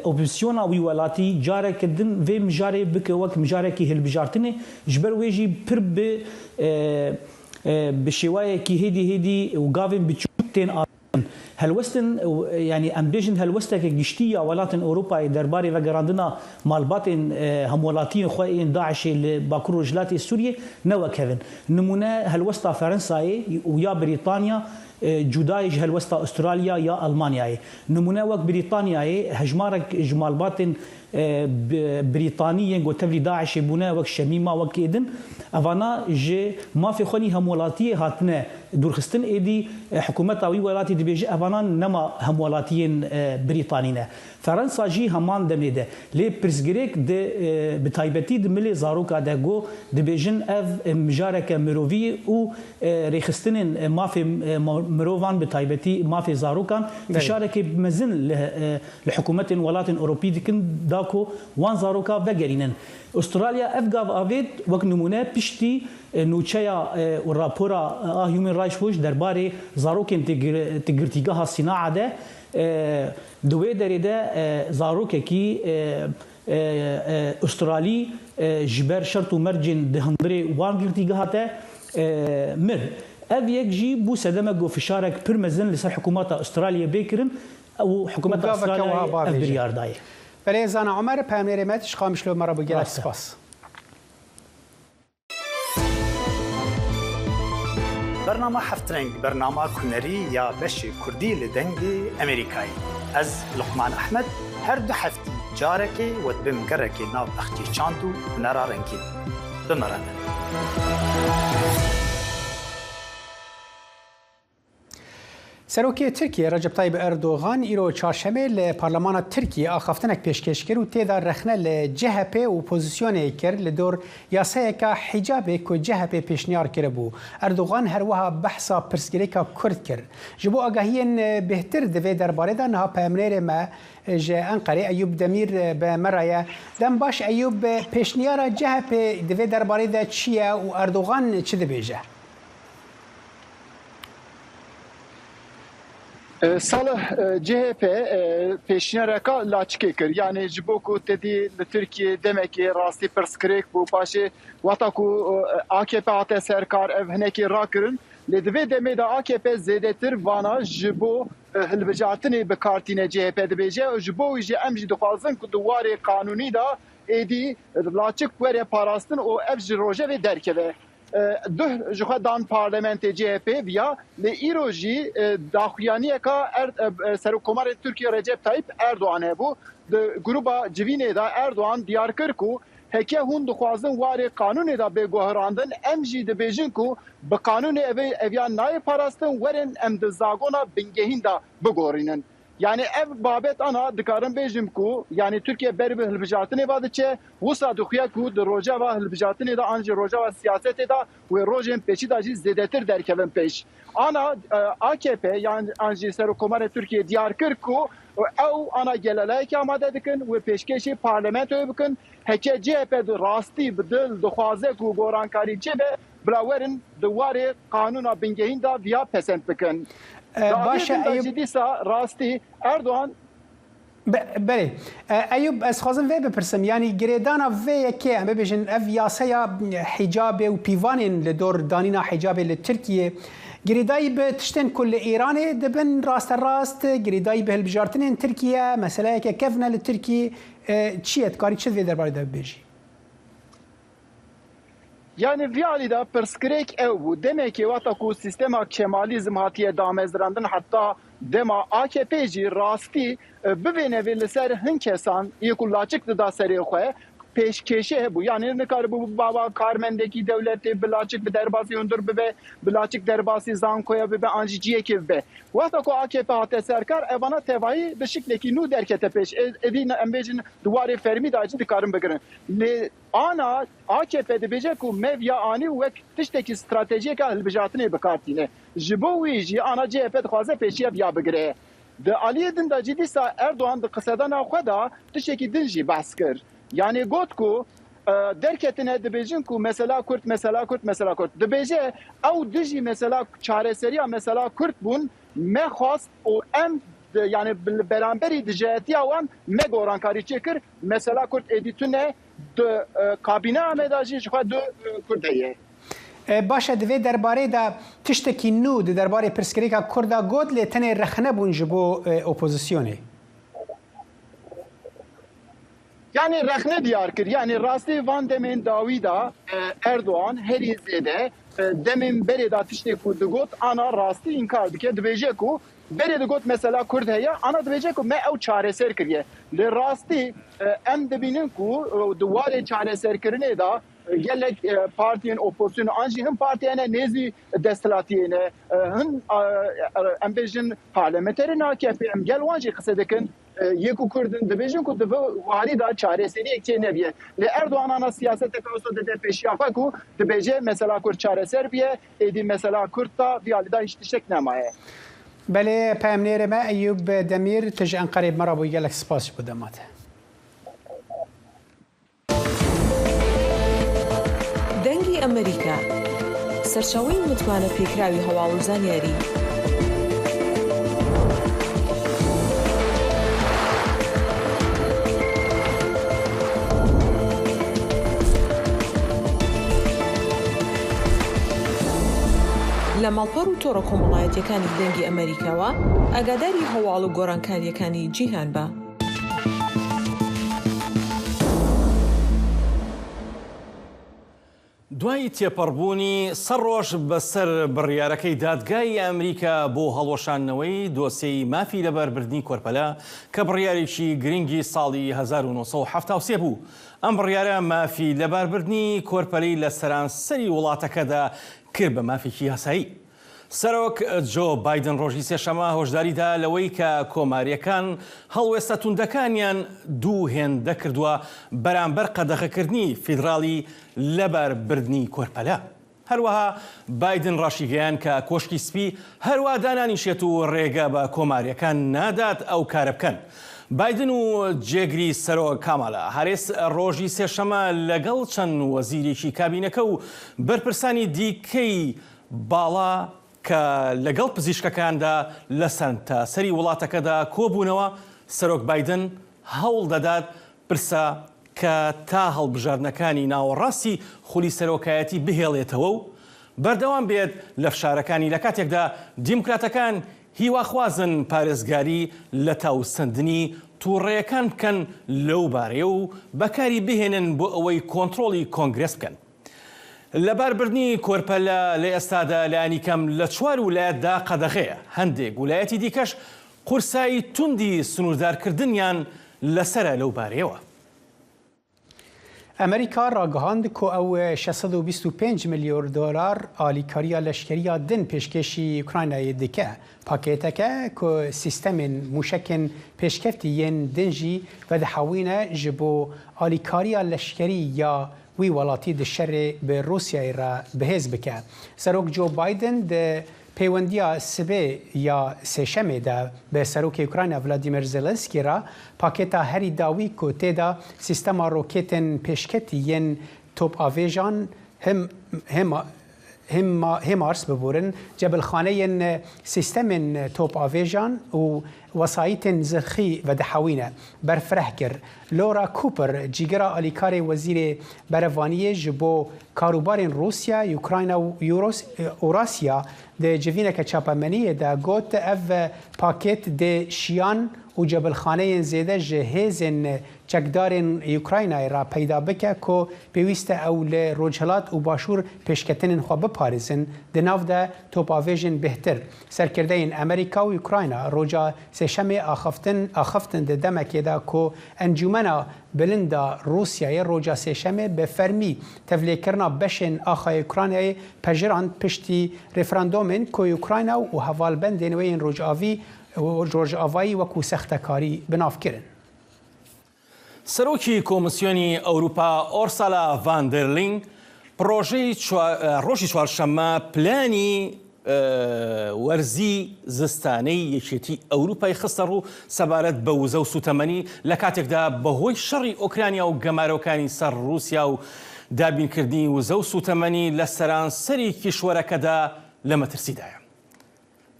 opozîsyona wî welatî careke din vê mijarê bike wek mijarekî hilbijartinê ji ber wê jî pir bi bi şêwayekî hêdî hêdî û gavên biçûk tên avêtin. Helwestin yanî em bêjin helwesteke giştî ya welatên Ewropayê derbarê vegerandina malbatên hemwelatiyên xwe yên DAIŞ'ê li Bakur Rojhilatê Sûriyê ne wek hev in. Nimûne helwesta Ferensayê û ya Brîtanya cuda ye ji helwesta Ustralya ya Almanyayê. Nimûne wek Brîtanyayê hejmarek ji malbatên Brîtanî yên ku tevlî DAIŞ'ê bûne wek Şemîma wek ê din evana ji mafê xwe nî hemwelatiyê hatine dûrxistin êdî hikûmeta wî welatî dibêje evana nema hemwelatiyên Brîtanî ne. Ferensa jî heman demê de. Lê pirsgirêk di bi taybetî di milê zaroka de ku dibêjin ev mijareke mirovî ye û rêxistinên mafê mirovan bi taybetî mafê zarokan fişareke mezin li li hikûmetên welatên Ewropî dikin da ku wan zaroka vegerînin. Ustralya ev gav avêt wek nimûne piştî nûçeya û rapora a Human Rights Watch derbarê zarokên di girtîgeha Sînaa de Di wê derê de zarokekî Ustralî ji ber şert û mercên di hundirê wan girtîgeha te mir. Ev yek jî bû sedemek ku fişarek pir mezin li ser hikûmeta Ustraliyê bê kirin û hikûmeta Ustralyayê ev biryar daye. بەلێ زانا عومەر پەیامنێرێ مە ji Qamişlo me re bû gelek spas. Bernama Heftreng bernama hunerî ya beşê Kurdî li Dengê Amerîkayê. Ez Luqman Ehmed her du heftî carekê we dibim gerekê nav bexçê çand û hunera rengîn. Bi me re bin. Serokê Tirkiyê Recep Tayyip Erdogan îro çarşemê li Parlemana Tirkiyê axaftinek pêşkêş kir û tê de rexne li CHP û opozisyonê kir li dor yasayeka hîcabê ku CHP pêşniyar kiribû. Erdogan herwiha behsa pirsgirêka Kurd kir. Ji bo agahiyên bêhtir di vê derbarê de niha peyamnêrê me ji Enqerê Eyûb Demîr bi me re ye. Dem baş Eyûb, pêşniyara CHP di vê derbarê de çi ye û Erdogan çi dibêje? Salih CHP pêşniyareka laçikê kir. Yanî ji bo ku tedî li Tirkiyê demekê rastî pirsgirêk bû paşê wexta ku AKP hate ser kar ev hinekê rakirin. Lê di vê demê de AKP zêdetir vana ji bo hilbijartinê bi kar tîne CHP dibêje û ji bo wî jî em jî dixwazin ku di warê qanûnî de êdî laçik were parastin û ev ji rojevê derkeve. Duh ji xwe dan parlamentê CHP viya lê îro jî daxuyaniyeka Serokkomarê Tirkiye Recep Tayyip Erdogan hebû. Di grûba civînê de Erdogan diyar kir ku heke hûn dixwazin warê qanûnê de bê guherandin em jî dibêjin ku bi qanûnê ev eviya nayê parastin werin em di zagona bingehîn de biguherînin. Yanî ev babet ana dikarim bêjim ku yanî Tirkiye ber bi hilbijartinê ve diçe, wisa dixuye ku di rojeva hilbijartinê de an jî rojeva siyasetê de wê rojên pêşî de jî zêdetir derkevin pêş. Ana AKP yan an jî Serokkomarê Tirkiyê diyar kir ku ew ana gelelayekê amade dikin wê pêşkêşî parlamentoyê bikin. Heke CHP di rastî bi dil dixwaze ku gorankarî çêbe Bila werin di warê qanûna bingehîn de viya pesend bikin. Di aliyê din de jî dîsa rastî Erdogan. Belê. Eyûb ez dixwazim vê bipirsim yanî girêdana vê yekê em bibêjin ev yaseya hîcabê û pîvanên li dor danîna hîcabê li Tirkiyê girêdayî bi tiştên ku li Îranê dibin rasterast girêdayî bi hilbijartinên Tirkiye meseleyeke kevn e li Tirkiyê çi ye dikarî çi di vê derbarê de bibêjî? Yanî vî alî de pirsgirêk ew bû, demekê wexta ku sîstema Kemalîzm hatiye damezrandin heta dema AKP'ê jî rastî bivênevê li ser hin kesan yê ku laçik dida serê xwe pêşkêşê hebû. Yanî nikaribû biba karmendekî dewletê bi laçik bi derbasî hundir bibe, bi laçik derbasî zankoya bibe an jî ciyekê bibe. Wexta ku AKP hate ser kar evana tevahî bi şiklekî nû derkete pêş. Êdî em bêjin di warê fermî de jî dikarin bigirin. Lê Ana akp dibêje ku me viya anî wek tiştekî stratejiyeke hilbijartinê bi kar tîne. Ji bo wî jî ana CHP dixwaze pêşiya viya bigire. Di aliyê din de jî dîsa Erdogan di qisedana xwe de tiştekî din jî behs kir. Yanî got ku derketine dibêjin ku mesela Kurd, mesela Kurd, mesela Kurd. Dibêje ew dijî mesela çareseriya mesela Kurd bûn, me xwest û em yanî li beramberî dijayetiya wan me gorankarî çêkir. Mesela Kurd êdî tune di kabîneya me de jî ji xwe du Kurd heye. Baş e di vê derbarê de tiştekî nû di derbarê pirsgirêka Kurd de got lê tenê rexne bûn ji bo opozisyonê. Yanî rexne diyar kir. Yanî rastî van demên dawî de Erdogan herî zêde demên berê de tiştê ku digot ana rastî înkar dike. Dibêje ku Berê digot mesela Kurd heye, ana dibêje ku me ew çareser kiriye. Lê rastî em dibînin ku di warê çareserkirinê de gelek partiyên opozîsyon an jî hin partî hene nêzî desthilatiyê ne. Hin em bêjin parlamenterên AKP'ê em gel wan jî qise dikin. Yê ku Kurd in dibêjin ku di vê warî de çareseriyek çê nebiye. Lê Erdogan ana siyaseteke wisa dide pêşiya xwe ku dibêje mesela Kurd çareser bûye, êdî mesela Kurd da vî alî de hîç tiştek nemaye. Belê peyamnêrê me Eyûb Demîr tu ji Enqereyê bi me re bûyî gelek spas ji bo dema te. دەنگی ئەمەریکا، سەرچاوەی متمانە پێکراوی هەواڵ و زانیاری. لە ماڵپەڕ و تۆڕە کۆمەڵایەتیەکانی دەنگی ئەمەریکاوە ئاگاداری هەواڵ و گۆڕانکاریەکانی جیهان بە. دوای تێپەڕبوونی سە ڕۆژ بەسەر بڕیارەکەی دادگای ئەمریکا بۆ هەڵوەشاندنەوەی دۆسیەی مافی لەباربردنی کۆرپەلە کە بڕیارێکی گرنگی ساڵی 1973 بوو، ئەم بڕیارە مافی لەباربردنی کۆرپەلەی لە سەرانسەری وڵاتەکەدا کرد بە مافێکی یاسایی. سەرۆک جۆ بایدن ڕۆژی سێشەممە هۆشداری دا لەوەی کە کۆمارییەکان هەڵوێستە توندەکانیان دوو هێندە کردووە بەرامبەر قەدەغەکردنی فیدراڵی لەباربردنی کۆرپەلە. هەروەها بایدن ڕاشیگەیاند کە کۆشکی سپی هەروا دانانیشێت و ڕێگە بە کۆمارییەکان نادات ئەو کارە بکەن. بایدن و جێگری سەرۆک کامالا هاریس ڕۆژی سێشەممە لەگەڵ چەند وەزیرێکی کابینەکە و بەرپرسانی دیکەی باڵا کە لەگەڵ پزیشکەکاندا لە سەرتاسەری وڵاتەکەدا کۆبوونەوە، سەرۆک بایدن هەوڵ دەدات پرسە کە تا هەڵبژاردنەکانی ناوەڕاستی خولی سەرۆکایەتی بهێڵێتەوە و بەردەوام بێت لە فشارەکانی لەکاتێکدا دیموکراتەکان هیواخوازن پارێزگاری لە تاوسەندنی توڕەیەکان بکەن لەو بارەیە و بەکاری بهێنن بۆ ئەوەی کۆنترۆڵی کۆنگرێس بکەن. لەباربردنی کۆرپەلە لە ئێستادا لانیکەم لە چوار ولایەتدا قەدەغەیە، هەندێک ولایەتی دیکەش قورسایی توندی سنووردارکردنیان لەسەرە لەو بارەیەوە. ئەمریکا راگەهاند کو ئەو 625 ملیۆر دۆلار ئالیکارییا لەشکرییا دن پێشکێشی ئوکراینایێ دکە. پاکێتەکە کو سیستەمێن موشەکێن پێشکەفتی یێن دن ژی ڤدحەوینە ژ بۆ ئالیکارییا لەشکری یا وی وڵاتی di şerê bi Rûsyayê re bihêz bike. Serok Joe Biden di pêwendiya sibê ya Sêşemê de bi Serokê Ukrayna Vladimir Zelensky re pakêta herî dawî ku tê de sîstema roketên pêşketî yên topavêjan him HIMARS biborin, cebilxaneyên sîstemên topavêjan û wesayîtên zirxî vedihewîne, berfireh kir. Laura Cooper, cîgira alîkarê Wezîrê Berevaniyê ji bo karûbarên Rûsya, Ukrayna û Ewrasya di civîneke çapemeniyê de got, Ev pakêt dê şiyan û cebilxaneyên zêde ji hêzên çekdarên Ukraynayê re peyda bike ku pêwîst e ew li rojhilat û başûr pêşketinên xwe biparêzin, di nav de topavêjên bêhtir. Serkirdeyên Amerîka û Ukrayna roja Sêşemê axaftin axiftin di demekê de ku Encûmena Bilinda Rûsyayê roja Sêşemê bi fermî tevlêkirina beşên axa Ukraynayê pejirand piştî referandomên ku Ukrayna û hevalbendên wê yên rojavî rojavayî wekû sextekarî bi nav kirin. سەرۆکی کۆمیسیۆنی ئەوروپا ئۆرسالا ڤان دێر لین پڕۆژەی ڕۆژی چوارشەممە پلانی وەرزی زستانەی یەکێتی ئەوروپای خستەڕوو سەبارەت بە وزە و سوتەمەنی لە کاتێکدا بەهۆی شەڕی ئۆکرانیا و گەمارۆکانی سەر ڕووسیا و دابینکردنی وزە و سوتەمەنی لە سەرانسەری کیشوەرەکەدا لە مەترسیدایە.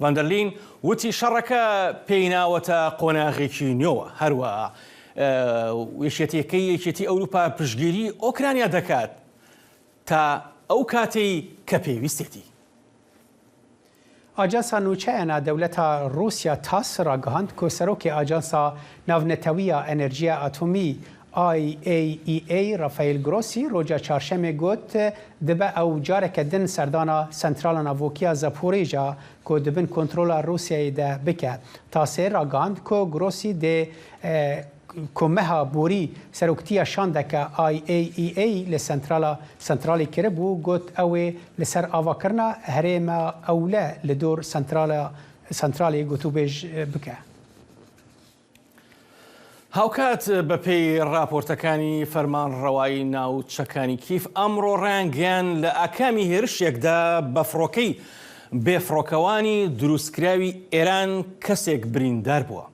ڤاندەرلین وتی شەڕەکە پێی ناوەتە قۆناغێکی نوێوە، هەروەها یەکێتیەکەی یەکێتی ئەوروپا پشتگیری ئۆکرانیا دەکات تا ئەو کاتەی کە پێویستێتی. ئاجانسا نوچەیان دەولەتا روسیا تاس راگەهاند کو سەرۆکێ ئاجانسا ناڤنەتەوییا ئەنێرجییا ئاتۆمی، IAEA، رافائیل گرۆسی رۆجا چارشەمێ گوت دبە ئەو جارەکە دن سەردانا سەنترالا ناڤۆکییا زاپۆریژا کو دبن کۆنترۆلا روسیایێ دە بکە. تاسێ راگەهاند کو گرۆسی دێ کو meha borî seroktiya şandeke IAEA li sentrala sentralê kiribû, got ew ê li ser avakirina herêma ewle li dor sentrala sentralê gotûbêj bike. هاوکات بەپێی ڕاپۆرتەکانی فەرمانڕەوایی ناوچەکانی کیف ئەمڕۆ ڕایانگەیاند لە ئاکامی هێرشێکدا بە فڕۆکەی بێفڕۆکەوانی دروستکراوی ئێران کەسێک بریندار بووە.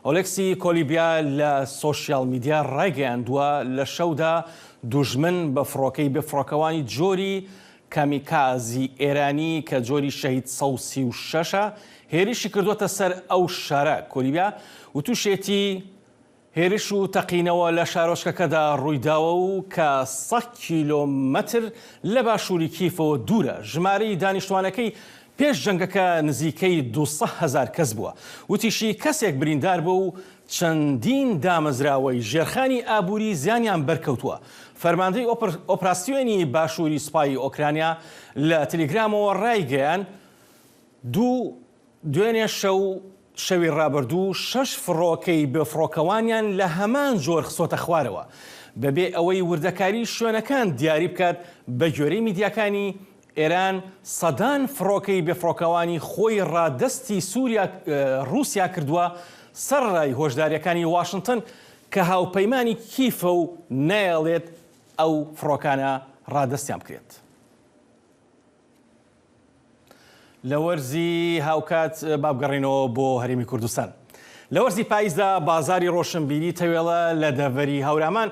ئۆلێکسی کۆلیبیا لە سۆشیال میدیا ڕایگەیاندووە لە شەودا دوژمن بە فڕۆکەی بێفڕۆکەوانی جۆری کامیکازی ئێرانی کە جۆری شەهید 136 ە هێرشی کردووەتە سەر ئەو شارە. کۆلیبیا وتوشێتی، هێرش و تەقینەوە لە شارۆچکەکەدا ڕوویداوە و کە سەد کیلۆمەتر لە باشووری کییفەوە دوورە، ژمارەی دانیشتوانەکەی پێش جەنگەکە نزیکەی 200 هەزار کەس بووە. وتیشی، کەسێک بریندار بووە و چەندین دامەزراوەی ژێرخانی ئابووری زیانیان بەرکەوتووە. فەرماندەی ئۆپراسیۆنی باشووری سوپای ئۆکرانیا لە تلیگرامەوە ڕایگەیاند، دوو دوێنێ شەو شەوی ڕابردوو شەش فڕۆکەی بێفڕۆکەوانیان لە هەمان جۆر خستۆتە خوارەوە، بەبێ ئەوەی وردەکاری شوێنەکان دیاری بکات، بەگوێرەی میدیاکانی ئێران سەدان فڕۆکەی بێفڕۆکەوانی خۆی ڕادەستی سوریا ڕووسیا کردووە، سەرەڕای هۆشدارییەکانی واشنتن کە هاوپەیمانی کیفە و نایەڵێت ئەو فڕۆکانە ڕادەستیان بکرێت. لە وەرزی هاوکات با بگەڕێینەوە بۆ هەرێمی کوردستان. لە وەرزی پاییزدا بازاری ڕۆشنبیری تەوێڵە لە دەڤەری هەورامان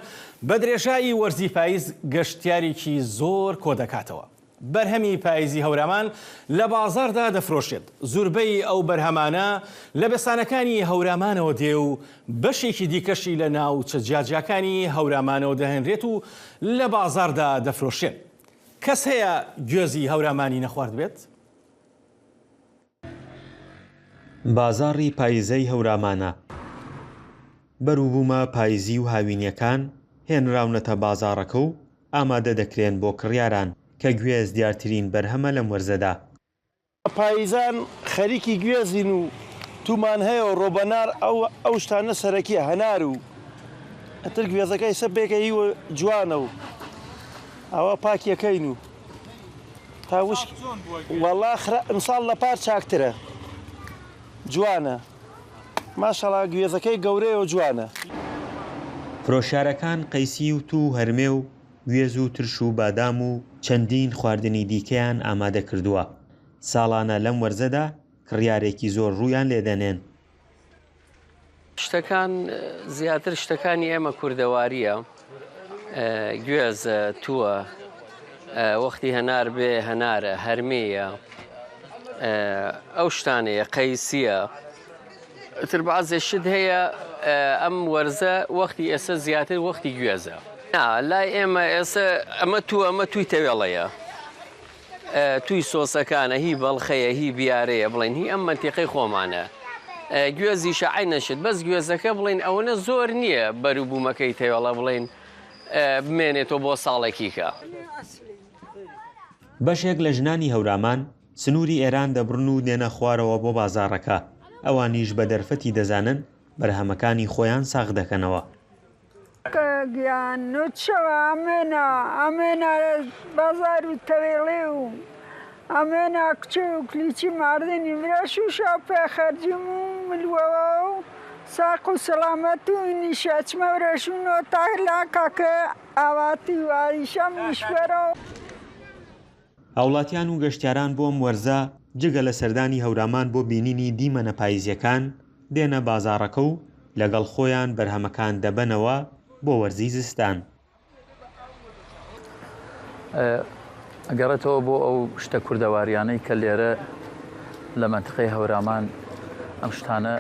بە درێژایی وەرزی پاییز گەشتیارێکی زۆر کۆدەکاتەوە. بەرهەمی پاییزی هەورامان لە بازاڕدا دەفرۆشێت، زوربەی ئەو بەرهەمانە لە بێستانەکانی هەورامانەوە دێ و بەشێکی دیکەشی لە ناوچە جیاجیاکانی هەورامانەوە دەهێنرێت و لە بازاڕدا دەفرۆشرێن. کەس هەیە گوێزی هەورامانی نەخواردبێت؟ بازاڕی پایزەی هەورامانە. بەروبوومە پایزی و هاوینیەکان هێنراونەتە بازاڕەکە و ئامادە دەکرێن بۆ کڕیاران، کە گوێز دیارترین بەرهەمە لەم وەرزەدا. پایزان خەریکی گوێزین و تومان هەیە و ڕۆبەنار ئەو ئەو شتانە سەرەکیە هەنار و ئەتر گوێزەکە ئیسە بێکە هیوە جوانە و ئەوە پاکیەکەین و تا وشک وەڵا خرا ئمساڵ لە پار چاکترە جوانە ماشەڵا گوێزەکەی گەورەیە و جوانە. فرۆشیارەکان قەیسی و توو و هەرمێ و گوێز و ترش و بادام و چەندین خواردنی دیکەیان ئامادە کردووە، ساڵانە لەم وەرزەدا کڕیارێکی زۆر ڕوویان لێدەنێن. شتەکان زیاتر شتەکانی ئێمە کوردەوارییە، گوێزە، تووە، وەختی هەنار بێ هەنارە، هەرمێیە، ئەو شتانەیە، قەیسییە. ئیتر بەعزێ شت هەیە ئەم وەرزە وەختی ئێستا زیاتر وەختی گوێزە. نا لای ئێمە ئێستا ئەمە تووە ئەمە تووی تەوێڵەیە. تووی سۆسەکانە هی بەڵخەیە هی بیارەیە بڵێن هی ئەم مەنتیقەی خۆمانە. گوێزیشە عەینە شت بەس گوێزەکە بڵێن ئەوەنە زۆر نییە بەروبوومەکەی تەوێڵە بڵێن بمێنێتەوە بۆ ساڵێکی کە. بەشێک لە ژنانی هەورامان سنووری ئێران دەبڕن و دێنە خوارەوە بۆ بازاڕەکە، ئەوانیش بە دەرفەتی دەزانن بەرهەمەکانی خۆیان ساغ دەکەنەوە. کاکە گیان نوچەوە ئەمێنا ئەمێنا بازار و تەوێڵێ و ئەمێنا کچێ و کلیچی ماردنی مرا شوشا پێ خەرجیم و ملوەوە و ساق و سەڵامەت و نیشە ئەچمە ورەشونۆ تا لا کاکە ئاواتی و ئاریشەم نیشبەرەوە. هاوڵاتیان و گەشتیاران بۆ ئەم وەرزە جگە لە سەردانی هەورامان بۆ بینینی دیمەنە پایزییەکان، دێنە بازاڕەکە و لەگەڵ خۆیان بەرهەمەکان دەبەنەوە بۆ وەرزی زستان. ئەگەڕێتەوە بۆ ئەو شتە کوردەواریانەی کە لێرە لە مەنتقەی هەورامان ئەم شتانە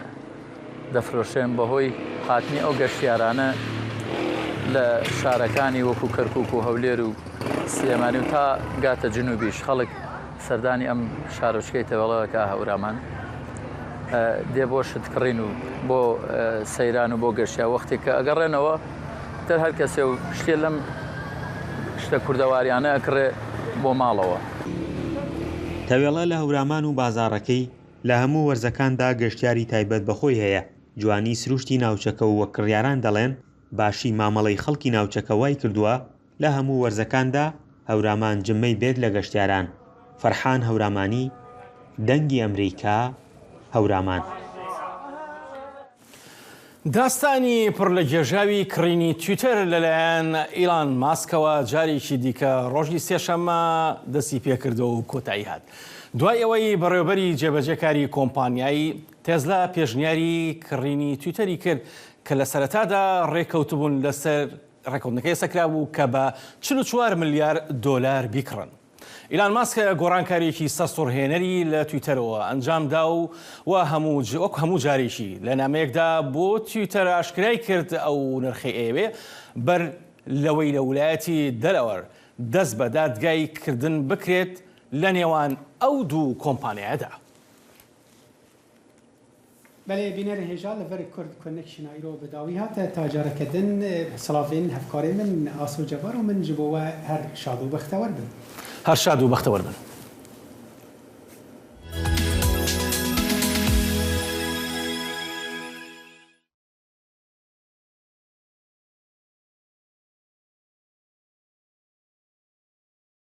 دەفرۆشرێن بەهۆی هاتنی ئەو گەشتیارانە لە شارەکانی وەکو کەرکک و هەولێر و سلێمانی و تا گاتە جنوبیش خەڵک سەردانی ئەم شارۆچکەی تەوێڵەکە هەورامان دێ بۆ شت کڕین و بۆ سەیران و بۆ گەشتیا وەختێک کە ئەگەڕێنەوە تر هەر کەسێ و شتێ لەم شتە کوردەواریانە ئەکڕێ بۆ ماڵەوە. تەوێڵە لە هەورامان و بازاڕەکەی لە هەموو وەرزەکاندا گەشتیاری تایبەت بە خۆی هەیە، جوانی سروشتی ناوچەکە و وەک کڕیاران دەڵێن باشی مامەڵەی خەڵکی ناوچەکە وایکردووە لە هەموو وەرزەکاندا هەورامان جمەی بێت لە گەشتیاران. فەرحان هەورامانی، دەنگی ئەمریکا، هەورامان. داستانی پڕ لە گێژاوی کڕینی تویتەر لەلایەن ئیلان ماسکەوە جارێکی دیکە ڕۆژی سێشەممە دەستی پێکردەوە و کۆتایی هات. دوای ئەوەی بەڕێوەبەری جێبەجێکاری کۆمپانیای تێزلا پێشنیاری کڕینی تویتەری کرد کە لە سەرەتادا ڕێککەوتبوون لەسەر ڕێککەوتنەکەی ئێستا کرابوو کە بە 44 ملیار دۆلار بیکڕن. ئیلان ماسک گۆڕانکارییەکی سەرسوڕهێنەری لە تویتەرەوە ئەنجامدا و و هەموو وەک هەموو جارێکی لە نامەیەکدا بۆ تویتەر ئاشکرای کرد ئەو نرخەی ئەیەوێ بەر لەوەی لە ولایەتی دەلەوەر دەست بە دادگای کردن بکرێت لە نێوان ئەو دوو کۆمپانیایەدا. بەلێ بینەرên hêja li vir Kurd Connection a îro bi dawî hat. Ta careke din silavên hevkarê min Aso Cebar û min ji bo we her şad û bextewar bin. Her şad û bextewar bin.